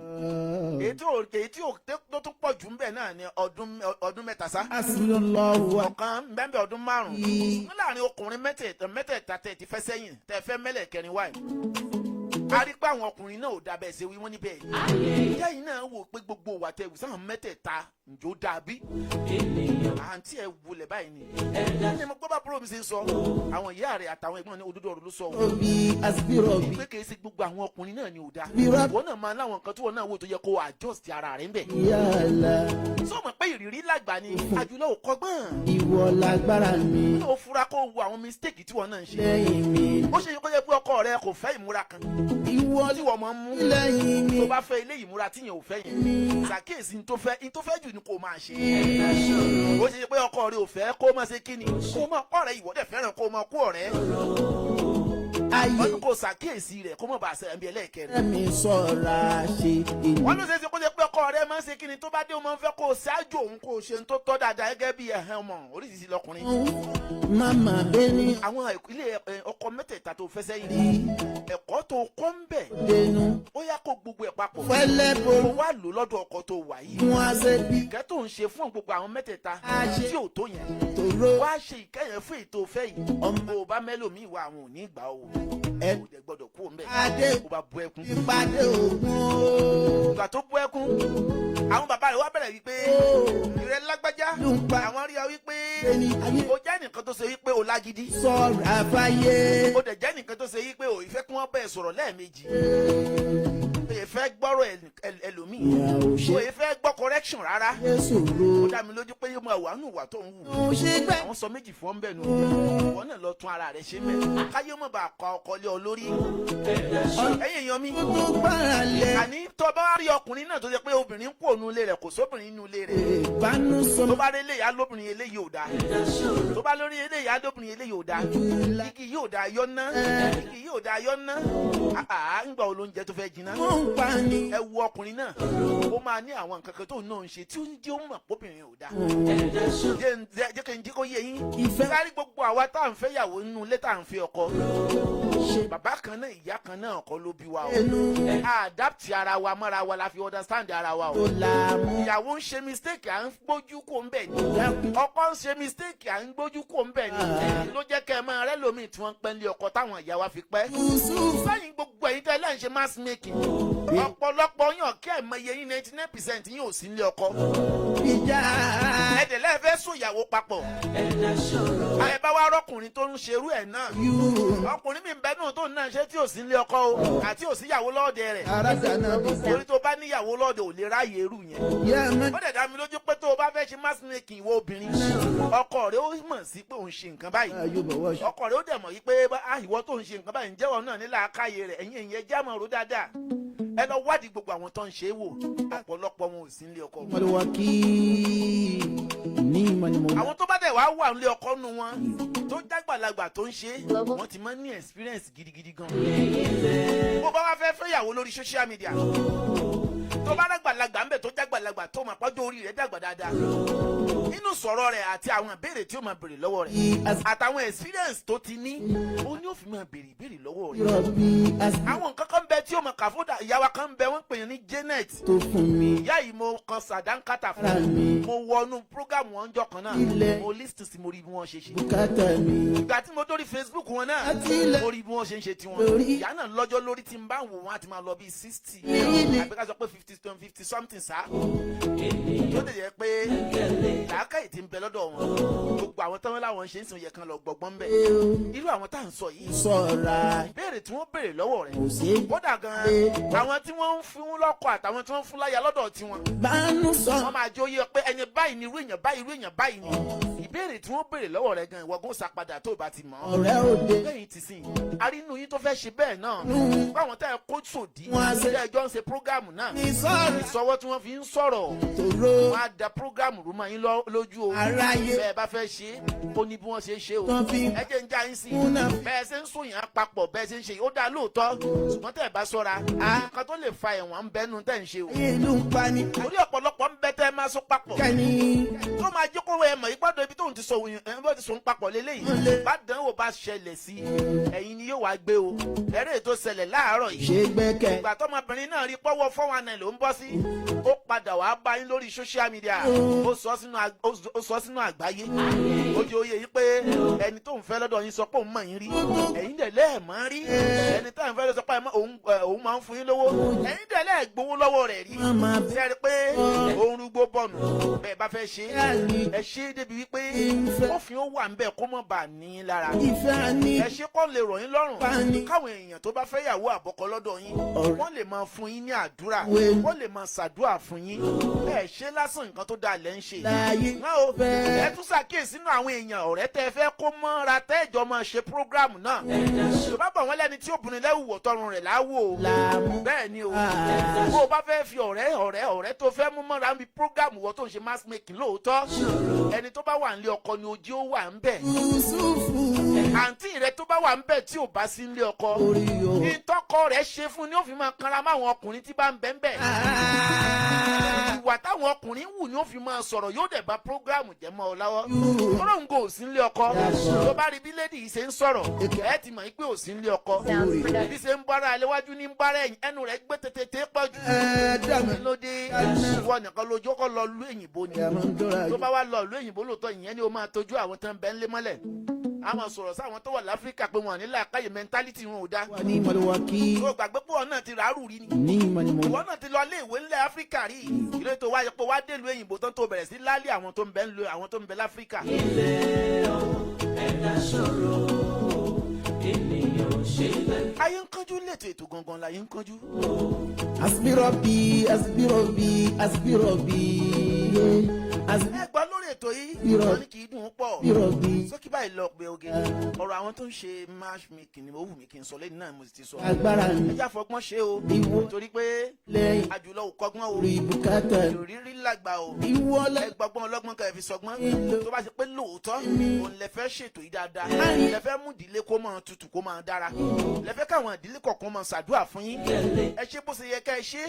Èyí tí ò tó tún pọ̀ jù ń bẹ̀ náà ni ọdún 3 sá. Asilọ́wọ́. Ọ̀kan bẹ́ẹ̀, ọdún 5. Ní láàrin ọkùnrin mẹ́tẹ̀ẹ̀ta tẹ́ ti fẹ́ sẹ́yìn, tẹ́ fẹ́ mẹ́lẹ̀ kẹrin wáyé, a rí pé àwọn ọkùnrin náà ò dábẹ́ ṣe wí wọ́n níbẹ̀. Ìyá yìí náà wò pé gbogbo wà tẹ wùsàn mẹ́tẹ̀ẹ̀ta, ǹjọ́ dàbí? Ènìyàn. Àǹtí ẹ̀ wulẹ̀ báyìí ni. Ẹ̀dá. Ní mo gbọ́ bá búrò mi ṣe ń sọ, àwọn ìyá rẹ̀ àtàwọn ẹ̀gbọ́n ní òdodo ọ̀rọ̀ ló sọ o, Obi asibirọbi. pé kìí ṣe gbogbo àwọn ọkùnrin náà ni ò dáa. Bírọ̀. Ìwọ náà máa láwọn nǹkan tí wọn náà wò tó yẹ kó adjust ara rẹ̀ ń bẹ̀. Yàrá. Sọ mọ̀ pé ìrírí làgbà ni, àjùlọ ò kọ́gbọ́n. Ìwọ lágbára mi. Ó fura kó wo àwọn mistake tí wọn náà ń ṣe. Lẹ́yìn mi. Ó ṣe kó yẹ pé ọkọ rẹ kò fẹ́ ìmúra kan Ìwọ tí wọ́n máa ń mú. lẹ́yìn mi. Tó bá fẹ́ ilé ìmúra tí yẹn ò fẹ́ yẹn, ṣàkíyèsí ní tó fẹ́, ní tó fẹ́ jù ni kò máa ṣe. Ó ṣe pé ọkọ rẹ ò fẹ́ kó máa ṣe kíni, kó máa kọ́ ọ̀rẹ́, ìwọ dẹ̀ fẹ́ràn kó máa kó ọ̀rẹ́. Ayé. Wọ́n ní kó ṣàkíyèsí rẹ̀ kó má bàa ṣe ẹ̀mí ẹlẹ́ẹ̀kẹrin. Mi sọ̀ra ṣe èyí. Wọ́n ló ṣe é ṣe kó ṣe pé ọkọ rẹ máa ń ṣe kíni, tó bá dé, ó máa ń fẹ́ kó o ṣáájú òun, kó o ṣe ń tó tọ́ dáadáa gẹ́gẹ́ bí ẹ̀hẹ́n ọmọ oríṣiríṣi lọkùnrin. Màmá bẹ́ni. Àwọn ilé ọkọ mẹ́tẹ̀ẹ̀ta tó fẹ́ sẹ́yìn, ẹ̀kọ́ tó kọ́ ń bẹ̀, Dẹnu. ó yá, kó gbogbo ẹ̀ papọ̀, Fẹ́lẹ́ kó ború. wá lò lọ́dọ̀ ọkọ tó wà yìí. Wọn á ṣe bí. Ìkẹ́ tó ń ṣe fún gbogbo àwọn mẹ́tẹ̀ẹ̀ta Àṣe. tí ò tó yẹn, Tòró. wá ṣe ìkẹyẹ fún ètò ìfẹ́ yìí. Ọmọ. Bó o bá mẹ́lòmíì wá, àwọn ò ní gbà o. Ẹ. Kò dẹ̀ gbọ́dọ̀ kú òun bẹ̀. Adé. Kó bá bu ẹkún. Ìpàdé ògùn o. Ìgbà tó bu ẹkún, àwọn bàbá rẹ̀ wá bẹ̀rẹ̀ wípé, "Ìrẹ́ lágbájá, Ló ń pa. àwọn rí ọ wípé Ẹni ayé. o jẹ́ nìkan tó ṣe wípé o lágídí, Sọ̀rọ̀ àfáyé. o dẹ̀ jẹ́ nìkan tó ṣe wípé o ìfẹ́ kí wọ́n bẹ́ẹ̀ sọ̀rọ̀ lẹ́ẹ̀mejì, o ìfẹ́ gbọ́rọ̀ ẹlòmíì, Ìyà ò o ṣe ìfẹ́ gbọ́ correction rárá. é sòro. Ó dá mi lójú pé yóò máa wà nù wà tó ń wù." Ò ṣe gbẹ́. Àwọn sọ méjì fún ọ ń bẹ̀ nù. Ìwọ náà lọ tún ara rẹ ṣe mẹ́, káyé mọ̀ bá kọ ọkọ lé ọ lórí. Ẹ̀yin èèyàn mi, Tó gbára lẹ̀. àní tó bá rí ọkùnrin náà tó ṣe pé obìnrin ń kú òun ilé rẹ̀, kò sóbìnrin nínú ilé rẹ̀, Ìbánú tó sọ. bá rí eléyìí, alóbìnrin eléyìí ò dáa. Tó bá lórí eléyìí, alóbìnrin eléyìí ò dáa, igi yóò dáa yọ ná, igi yóò dáa yọ ná. Àá ń gbà olóúnjẹ tó fẹ́ jiná. Mo ń pa ni. Ẹ wo ọkùnrin náà, ó máa ní àwọn nǹkan kan tóun náà ń ṣe tí ó ń jẹ́ ó mọ̀ póbìnrin ò dáa. Ẹ̀dá ṣòro. Jẹ́ kí n jí kó yé yín. Ìfẹ́ Sáré gbogbo àwa tá à ń fẹ́ yàwó nínú ilé, tá à ń fi ọkọ, ṣe bàbá kan náà, ìyá kan náà kọ́ ló bí wa o. ẹnu Adapt ara wa mọ́ra wa la fi understand ara wa tó o. làámú. Ìyàwó ń ṣe mistake, à ń gbójú kó ń bẹ̀ ni. Dákun. Ọkọ ń ṣe mistake, à ń gbójú kó ń bẹ̀ ni. Ló jẹ́ kẹ́ ẹ máa rẹ́ lómi tí wọ́n ń pẹ́ ní ọkọ táwọn ìyá wa fi pẹ́. Yusuf. Sẹ́yìn gbogbo ẹ̀yin tẹ́ lẹ́yìn ṣe mass making, ọ̀pọ̀lọpọ̀ yàn kí ẹ̀ mọ iye yín, 99% yín ò sí nílé ọkọ. Ìjà. Ẹ̀dẹ̀ lẹ́ẹ̀fẹ́ sùn ìyàwó papọ̀. Ẹ̀dá ṣòro. Ẹ bá wá rọ́kùnrin tó ń ṣerú ẹ̀ náà, Yú. ọkùnrin mi ń bẹ náà tó ń náà ṣe tí ò sí nílé ọkọ o, àti ò sí ìyàwó lọ́ọ̀dẹ rẹ̀. Aráàlú bí. Torí tó bá níyàwó lọ́ọ̀dẹ, ò lè ráàyè irú yẹn. Yẹ mọ́. Ó dẹ̀ dá mi lójú pé tó o bá fẹ́ ṣe mass making, ìwọ obìnrin, ọkọ rẹ ó mọ̀ sí pé òun ṣe nǹkan báyìí. Ayọ̀ bọ̀wọ̀ ṣe. Ọkọ rẹ ó dẹ̀ mọ̀ yí pé ah, ìwọ tó ń ṣe nǹkan báyìí, ń jẹ́wọ́ náà ní làákàyè rẹ̀. Ẹ̀yin ẹ̀yin ẹjẹ́ àmọ́ ro dáadáa. Ẹ lọ wádìí gbogbo àwọn tó ń ṣe é wò, ọ̀pọ̀lọpọ̀ wọn ò sí nílé ọkọ. Mọ̀lúwàkí ní ìmọ̀ ni mo. Àwọn tó bá dẹ̀ wá wà nílé ọkọ nu wọn tó jágbàlagbà tó ń ṣe é, wọ́n ti máa ń ní experience gidigidi gan. Bó bá wá fẹ́ fẹ́yàwó lórí social media, tó bá dàgbàlagbà ń bẹ̀ tó jágbàlagbà tó máa pọ́jọ́ orí rẹ̀ dàgbà dáadáa, nínú sọ̀rọ̀ rẹ̀ àti àwọn ìbéèrè tí ó máa béèrè lọ́wọ́ rẹ̀ àtàwọn experience tó ti ní, ó ní ó fi máa béèrè ìbéèrè lọ́wọ́ rẹ̀. Rọ̀bì àsìkò Àwọn nǹkan kan bẹ tí ó máa kà fún ìyá wa kan bẹ, wọ́n pè ní Janet. tó fún mi. Ìyá yìí, mo kan sàdánkátà Ara fún mi. mo wọnú program wọn jọ kan náà. Ilẹ̀. Mo listen sí, mo rí bí wọ́n ṣe ṣe. Bùkátà mi. Ìgbà tí mo dórí Facebook wọn náà, Àti ilẹ̀. mo rí bí wọ́n ṣe ń ṣe tiwọn. Lórí. Ìyá náà lọ́jọ́ lórí tí n bá ń wò wọ́n á ti máa lọ bíi 60 Ilẹ̀. àbí ká sọ pé 50 something sá, tó lè jẹ́ pé làákàyè ti ń bẹ lọ́dọ̀ wọn. Gbogbo àwọn tán láwọn ṣe ń sìn yẹ kan lọ gbọ̀ngbọ́n bẹ̀, irú àwọn tá à ń sọ yìí, Sọ̀ra. ìbéèrè tí wọ́n béèrè lọ́wọ́ rẹ̀ Kò sí. kódà gan-an, àwọn tí wọ́n ń fún lọ́kọ àtàwọn tí wọ́n ń fún láya lọ́dọ̀ tiwọn, Bánú sọ. wọ́n máa jó yé ọ pé ẹni báyìí ni irú èèyàn báyìí, irú èèyàn báyìí ni. Ìbéèrè tí wọ́n béèrè lọ́wọ́ rẹ̀ gan, ìwọ gan sàpadà tó o bá ti mọ̀ ọ́. Ọ̀rẹ́ òde. Lẹ́yìn tí sìn arínú yín tó fẹ́ ṣe bẹ́ẹ̀ náà, báwọn tẹ́ ẹ kó sòdí Wọ́n á ṣe- tẹ́ ẹ jọ ń ṣe program náà, Ní sọ̀rọ̀. ìsọwọ́ tí wọ́n fi ń sọ̀rọ̀, Tòró. wọ́n á da program rú mọ́ yín lójú o. Aráyé. Bẹ́ẹ̀ bá fẹ́ ṣe é, ó ní bí wọ́n ṣe é ṣe o. Tán fi Ẹ jẹ́ ń já yín sí i. Múnà. Bẹ́ẹ̀ ṣe ń sùn yàn papọ̀, bẹ́ẹ̀ ṣe ń ṣe, ó dáa lóòótọ́, ṣùgbọ́n tẹ́ ẹ bá ṣọ́ra, nǹkan tó lè fa ẹ̀wọ̀n ń bẹ́nu tẹ́ ń ṣe o. Ayé ló ń pa ni. Torí ọ̀pọ̀lọpọ̀ ń bẹ tẹ́ ẹ máa sún papọ̀ Kẹ́ni. tó máa jẹ́ kó ẹ mọ̀ ìpàdé ibi tóun ti sọ òun ẹ̀ bó ti sùn papọ̀ lélẹ́yìí, bá dánwò bá ṣẹlẹ̀ sí ẹ̀yin ni yóò wá gbé o. Eré tó ṣẹlẹ̀ láàárọ̀ yìí, Ṣe gbẹ́kẹ̀. ìgbà tọmọbìnrin náà rí pọ́wọ́ 419 ló ń bọ́ sí, ó padà wàá bá yín lórí social media, ó sọ sínú àgbáyé, ó jẹ́ oyè yìí pé ẹni tó ń fẹ́ lọ́dọ̀ yín sọ pé òun mọ̀ yín rí, ẹ̀yin dẹ̀ lẹ́ẹ̀mọ́ rí. Ẹni tó ń fẹ́ lọ́dọ̀ sọ pé òun máa ń fún yín lówó, ẹ̀yin dẹ̀ lẹ́ẹ̀gbowó lọ́wọ́ rẹ̀ rí. Mama. Sẹ́ni pé òun rúgbó bọ̀nù. Bẹ́ẹ̀ bá fẹ́ ṣe é, ẹ ṣe é débi wípé òfin ó wà ń bẹ̀ kó mọ̀ bà ní í lára. Ìfẹ́ ní. Ẹ ṣe kọ́ lè rọ̀ yín lọ́rùn Pani. káwọn èèyàn tó bá fẹ́ yàwó àbọ̀kọ lọ́dọ̀ yín, Ọ̀rẹ́. wọ́n lè máa fún yín ní àdúrà, Wẹ́n. wọ́n lè máa ṣàdúrà fún yín. Ẹ ṣe lásán, nǹkan tó dáa lẹ́ ń ṣe Láyé. náà o. Fẹ́. Ẹ tún ṣàkíyèsí nínú àwọn èèyàn ọ̀rẹ́ tẹ́ ẹ fẹ́ kó mọ́ra tẹ́ẹ̀jọ́ máa ṣe program náà, tó bá bọ̀ wọ́n lẹ́ni tí ó bunni lẹ́wù wọ̀ tọrùn rẹ̀ láwò o. Làmú. Bẹ́ẹ̀ ni o. Ah. Bó o bá fẹ́ fi ọ̀rẹ́ tó fẹ́ mú mọ́ra ń bi program wọ́ tó ń ṣe mass making lóòótọ́, ẹni tó bá wà nílé ọkọ ni ojú ó wà ń bẹ̀. Yusufu. Àǹtí rẹ tó bá wà ń bẹ̀ tí ò bá sí nílé ọkọ, Orí o. ìtọ́kọ rẹ̀ ṣe fún ni ó fi máa kanra máwọn ọkùnrin tí bá ń bẹ̀ ń bẹ̀. Ìwà táwọn ọkùnrin wù ni ó fi máa sọ̀rọ̀, yóò dẹ̀ bá program jẹ́ mọ́ ọ lọ́wọ́. Tọ́lọ́ ń go ò sí nílé ọkọ. Tó bá rí bí lady yìí ṣe ń sọ̀rọ̀, ẹ ti mọ̀ pé ò sí nílé ọkọ. Sounds Bí Production. ṣe ń bára léwájú ní ń bára ẹ̀yìn, ẹnu rẹ̀ gbé tètè pọ̀ jù. Ẹ dàmí. Kí ló dé? Ìwọ nìkan lójú ọkọ lọ lú èyìnbó ni. Tó bá wá lọ lú èyìnbó lóòótọ́, ìyẹn ni ó máa tọ́jú àwọn tó ń bẹ ńlé mọ́lẹ̀, a máa sọ̀rọ̀ sáwọn tó wà láfíríkà pé wọn ò ní làákàyè, mentality wọn ò dá. Wà ní mọ̀lúwàkí. Tó gbàgbé pé wọn náà ti ràárù rí ni. Ní ìmọ̀lẹ́mọ̀. Ìwọ náà ti lọ ilé ìwé ńlẹ̀ Áfíríkà rí. Ìlú tó wáyé pé wá délùú èyìnbó tán, tó bẹ̀rẹ̀ sí lálé àwọn tó ń bẹ ńlò, àwọn tó ń bẹ láfíríkà. Ilé o, ẹ̀dá ṣòro, ènìyàn ò ṣe bẹ́ẹ̀. Ayé ń kánjú lètò, ètò gangan láyé ń kánjú. Aspirọ̀bì, aspirọ̀bì, aspirọ̀bì. Ẹ gbọ́ lórí ètò yìí. Irọ́. Wọ́n ní kì í dùn ún pọ̀. Ìrọ̀bì. Sókè báyìí lọ pé oge ọ̀rọ̀ àwọn tó ń ṣe matchmaking ni ó wù mí kí n sọ lẹ́yìn náà, mo sì ti sọ. Agbára Ẹ já fọgbọ́n ṣe o, Ìwọ. torí pé lẹ́yìn àjùlọ ò kọ́gbọ́n o, orí bùkátà. Ìrírí làgbà o. Ìwọ Ẹ gbọ́gbọ́n ọlọ́gbọ́n kan, ẹ fi sọgbọ́n. Ìlò. Tó bá ṣe pé lóòótọ́ òun lẹ fẹ́ ṣètò yìí dáadáa, lẹ fẹ́ mú ìdílé kó máa tutù, kó máa dára, lẹ fẹ́ káwọn ìdílé kọ̀ọ̀kan máa ṣàdúrà fún yín, ẹ ṣe bó ṣe yẹ ká ẹ ṣe.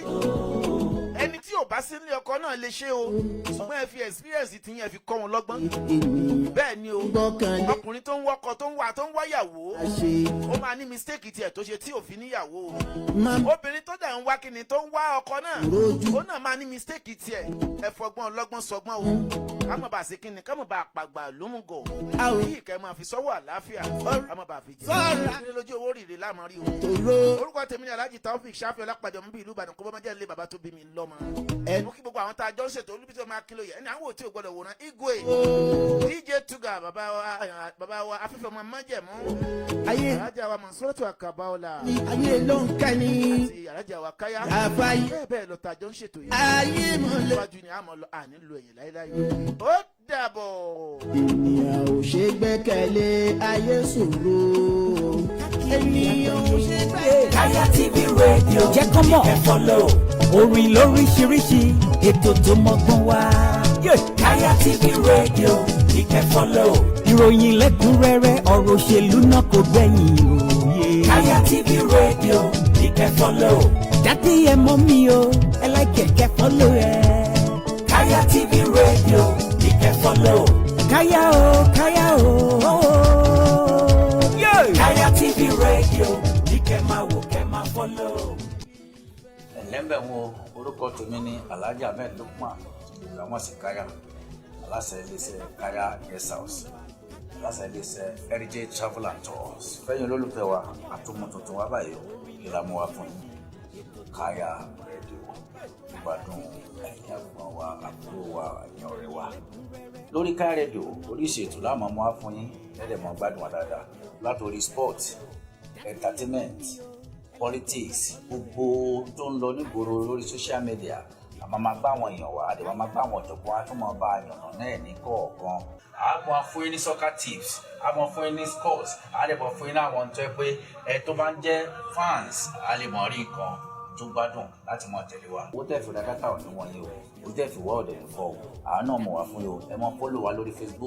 Ẹni tí ò bá sí nílé ọkọ náà lè ṣe o, ṣùgbọ́n ẹ fi experience tí yín, ẹ fi kọ́ wọn lọ́gbọ́n. Ènìyàn Bẹ́ẹ̀ ni o. gbọ́kànlé Ọkùnrin tó ń wọ́kọ, tó ń wá, tó ń wáyàwó, àṣe ó máa ní mistake tiẹ̀ tó ṣe tí ò fi níyàwó o. Má Obìnrin tó dẹ̀ ń wá kíni, tó ń wá ọkọ náà, Rójú. ó náà máa ní mistake tiẹ̀. Ẹ fọgbọ́n ọlọ́gbọ́n sọgbọ́n o, ká má bàa ṣe kíni, ká má bàa pàgbà lómùgọ̀. A ò Kí ìkẹ́ máa fi sọ́wọ́ àlàáfíà, ká má bàa fi jẹ́ Sọ́ra. kí lójú owó rìrì láàmú rí o. Tòró. Orúkọ tèmi ni Alhaji Taofik Ṣáfì Ọlápàdé, ọmọ bíi ìlú Ìbàdàn, kó bá má jẹ́ ilé bàbá tó bí mi lọ́mọ. Ẹ Mo kí gbogbo àwọn tá a jọ ń ṣètò olúbi tó máa kí lóye ẹni àwọn òtí ò gbọdọ̀ wòran Igwe, DJ Tuga, bàbá wa, bàbá wa afẹ́fẹ́ ọmọ májẹ̀mú, Ayé alájà wa Mansuratu Akabaola ni ayé ló ń ká ní àti alájà wa Káyá, àfàyè. Bẹ́ẹ̀ bẹ́ẹ̀ lọ tá a jọ ń ṣètò yìí. Ayé mọ̀lẹ́. Iwájú ni a mọ̀ lọ, àní lu ẹ̀yìn láéláé. Ó dàbọ̀. Ènìyàn ò ṣe gbẹ́kẹ̀lé, ayé ṣòro, ènìyàn ò ṣe gbẹ́kẹ̀lé. Kaya TV Radio. Jẹ́ kán mọ̀. Ẹ follow. Orin lóríṣiríṣi, ètò tó mọ́gbọ́n wá. Kaya TV Radio. Ìkẹ́ follow. Ìròyìn lẹ́kùnrẹ́rẹ́, ọ̀rọ̀ òṣèlú náà kò gbẹ̀yìn òye. Kaya TV Radio. Ìkẹ́ follow. Daddy ẹ mọ̀ mi o, ẹ like kẹ́ follow ẹ. Kaya TV Radio. Ìkẹ́ follow. Káyà o, káyà o. Kaya TV Radio. Ìkẹ́ máa wò, kẹ́ máa follow. Ẹ̀lẹ́mbẹ̀ wo, orúkọ tèmi ní Alhaji Ahmed Lukman Ìlàmọ̀sí Káyà, aláṣẹ iléeṣẹ́ Káyà Guest House, aláṣẹ iléeṣẹ́ Heritage Travel and Tours. Fẹ́yìn olólùfẹ́ wa, àtúmọ̀ tuntun wa báyìí o, kí la mú wa fún yín? Káyà Rédíò, ìgbádùn ẹ̀yin àgbọ̀n wa, àbúrò wa, ẹ̀yin ọ̀rẹ́ wa lórí Káyà Rédíò. Oríṣi ètò láàmú mú wa fún yín lẹ́dẹ̀ mọ́ gbádùn wa dáadáa, látòrí sport, entertainment, politics, gbogbo tó ń lọ nígboro lórí social media. Àmọ́ máa gbá àwọn èèyàn wá, àdè máa gbá àwọn ọ̀jọ̀gbọ́n, á tún máa bá a yànnà náà ní kọ̀ọ̀kan. A máa fún yín ní soccer tips, a máa fún yín ní scores, a lè mọ̀ fún yín ní àwọn tó yẹ pé ẹ tó bá ń jẹ́ fans, a lè mọ̀ rí nǹkan tó gbádùn láti máa tẹ̀lé wa. Owó tẹ̀ fi ra data ò ní wọ̀nyí o, owó tẹ̀ fi wá ọ̀dẹ̀ ní fọ́ o, àá náà mọ̀ wá fún yín o. Ẹ máa follow wa lórí Facebook.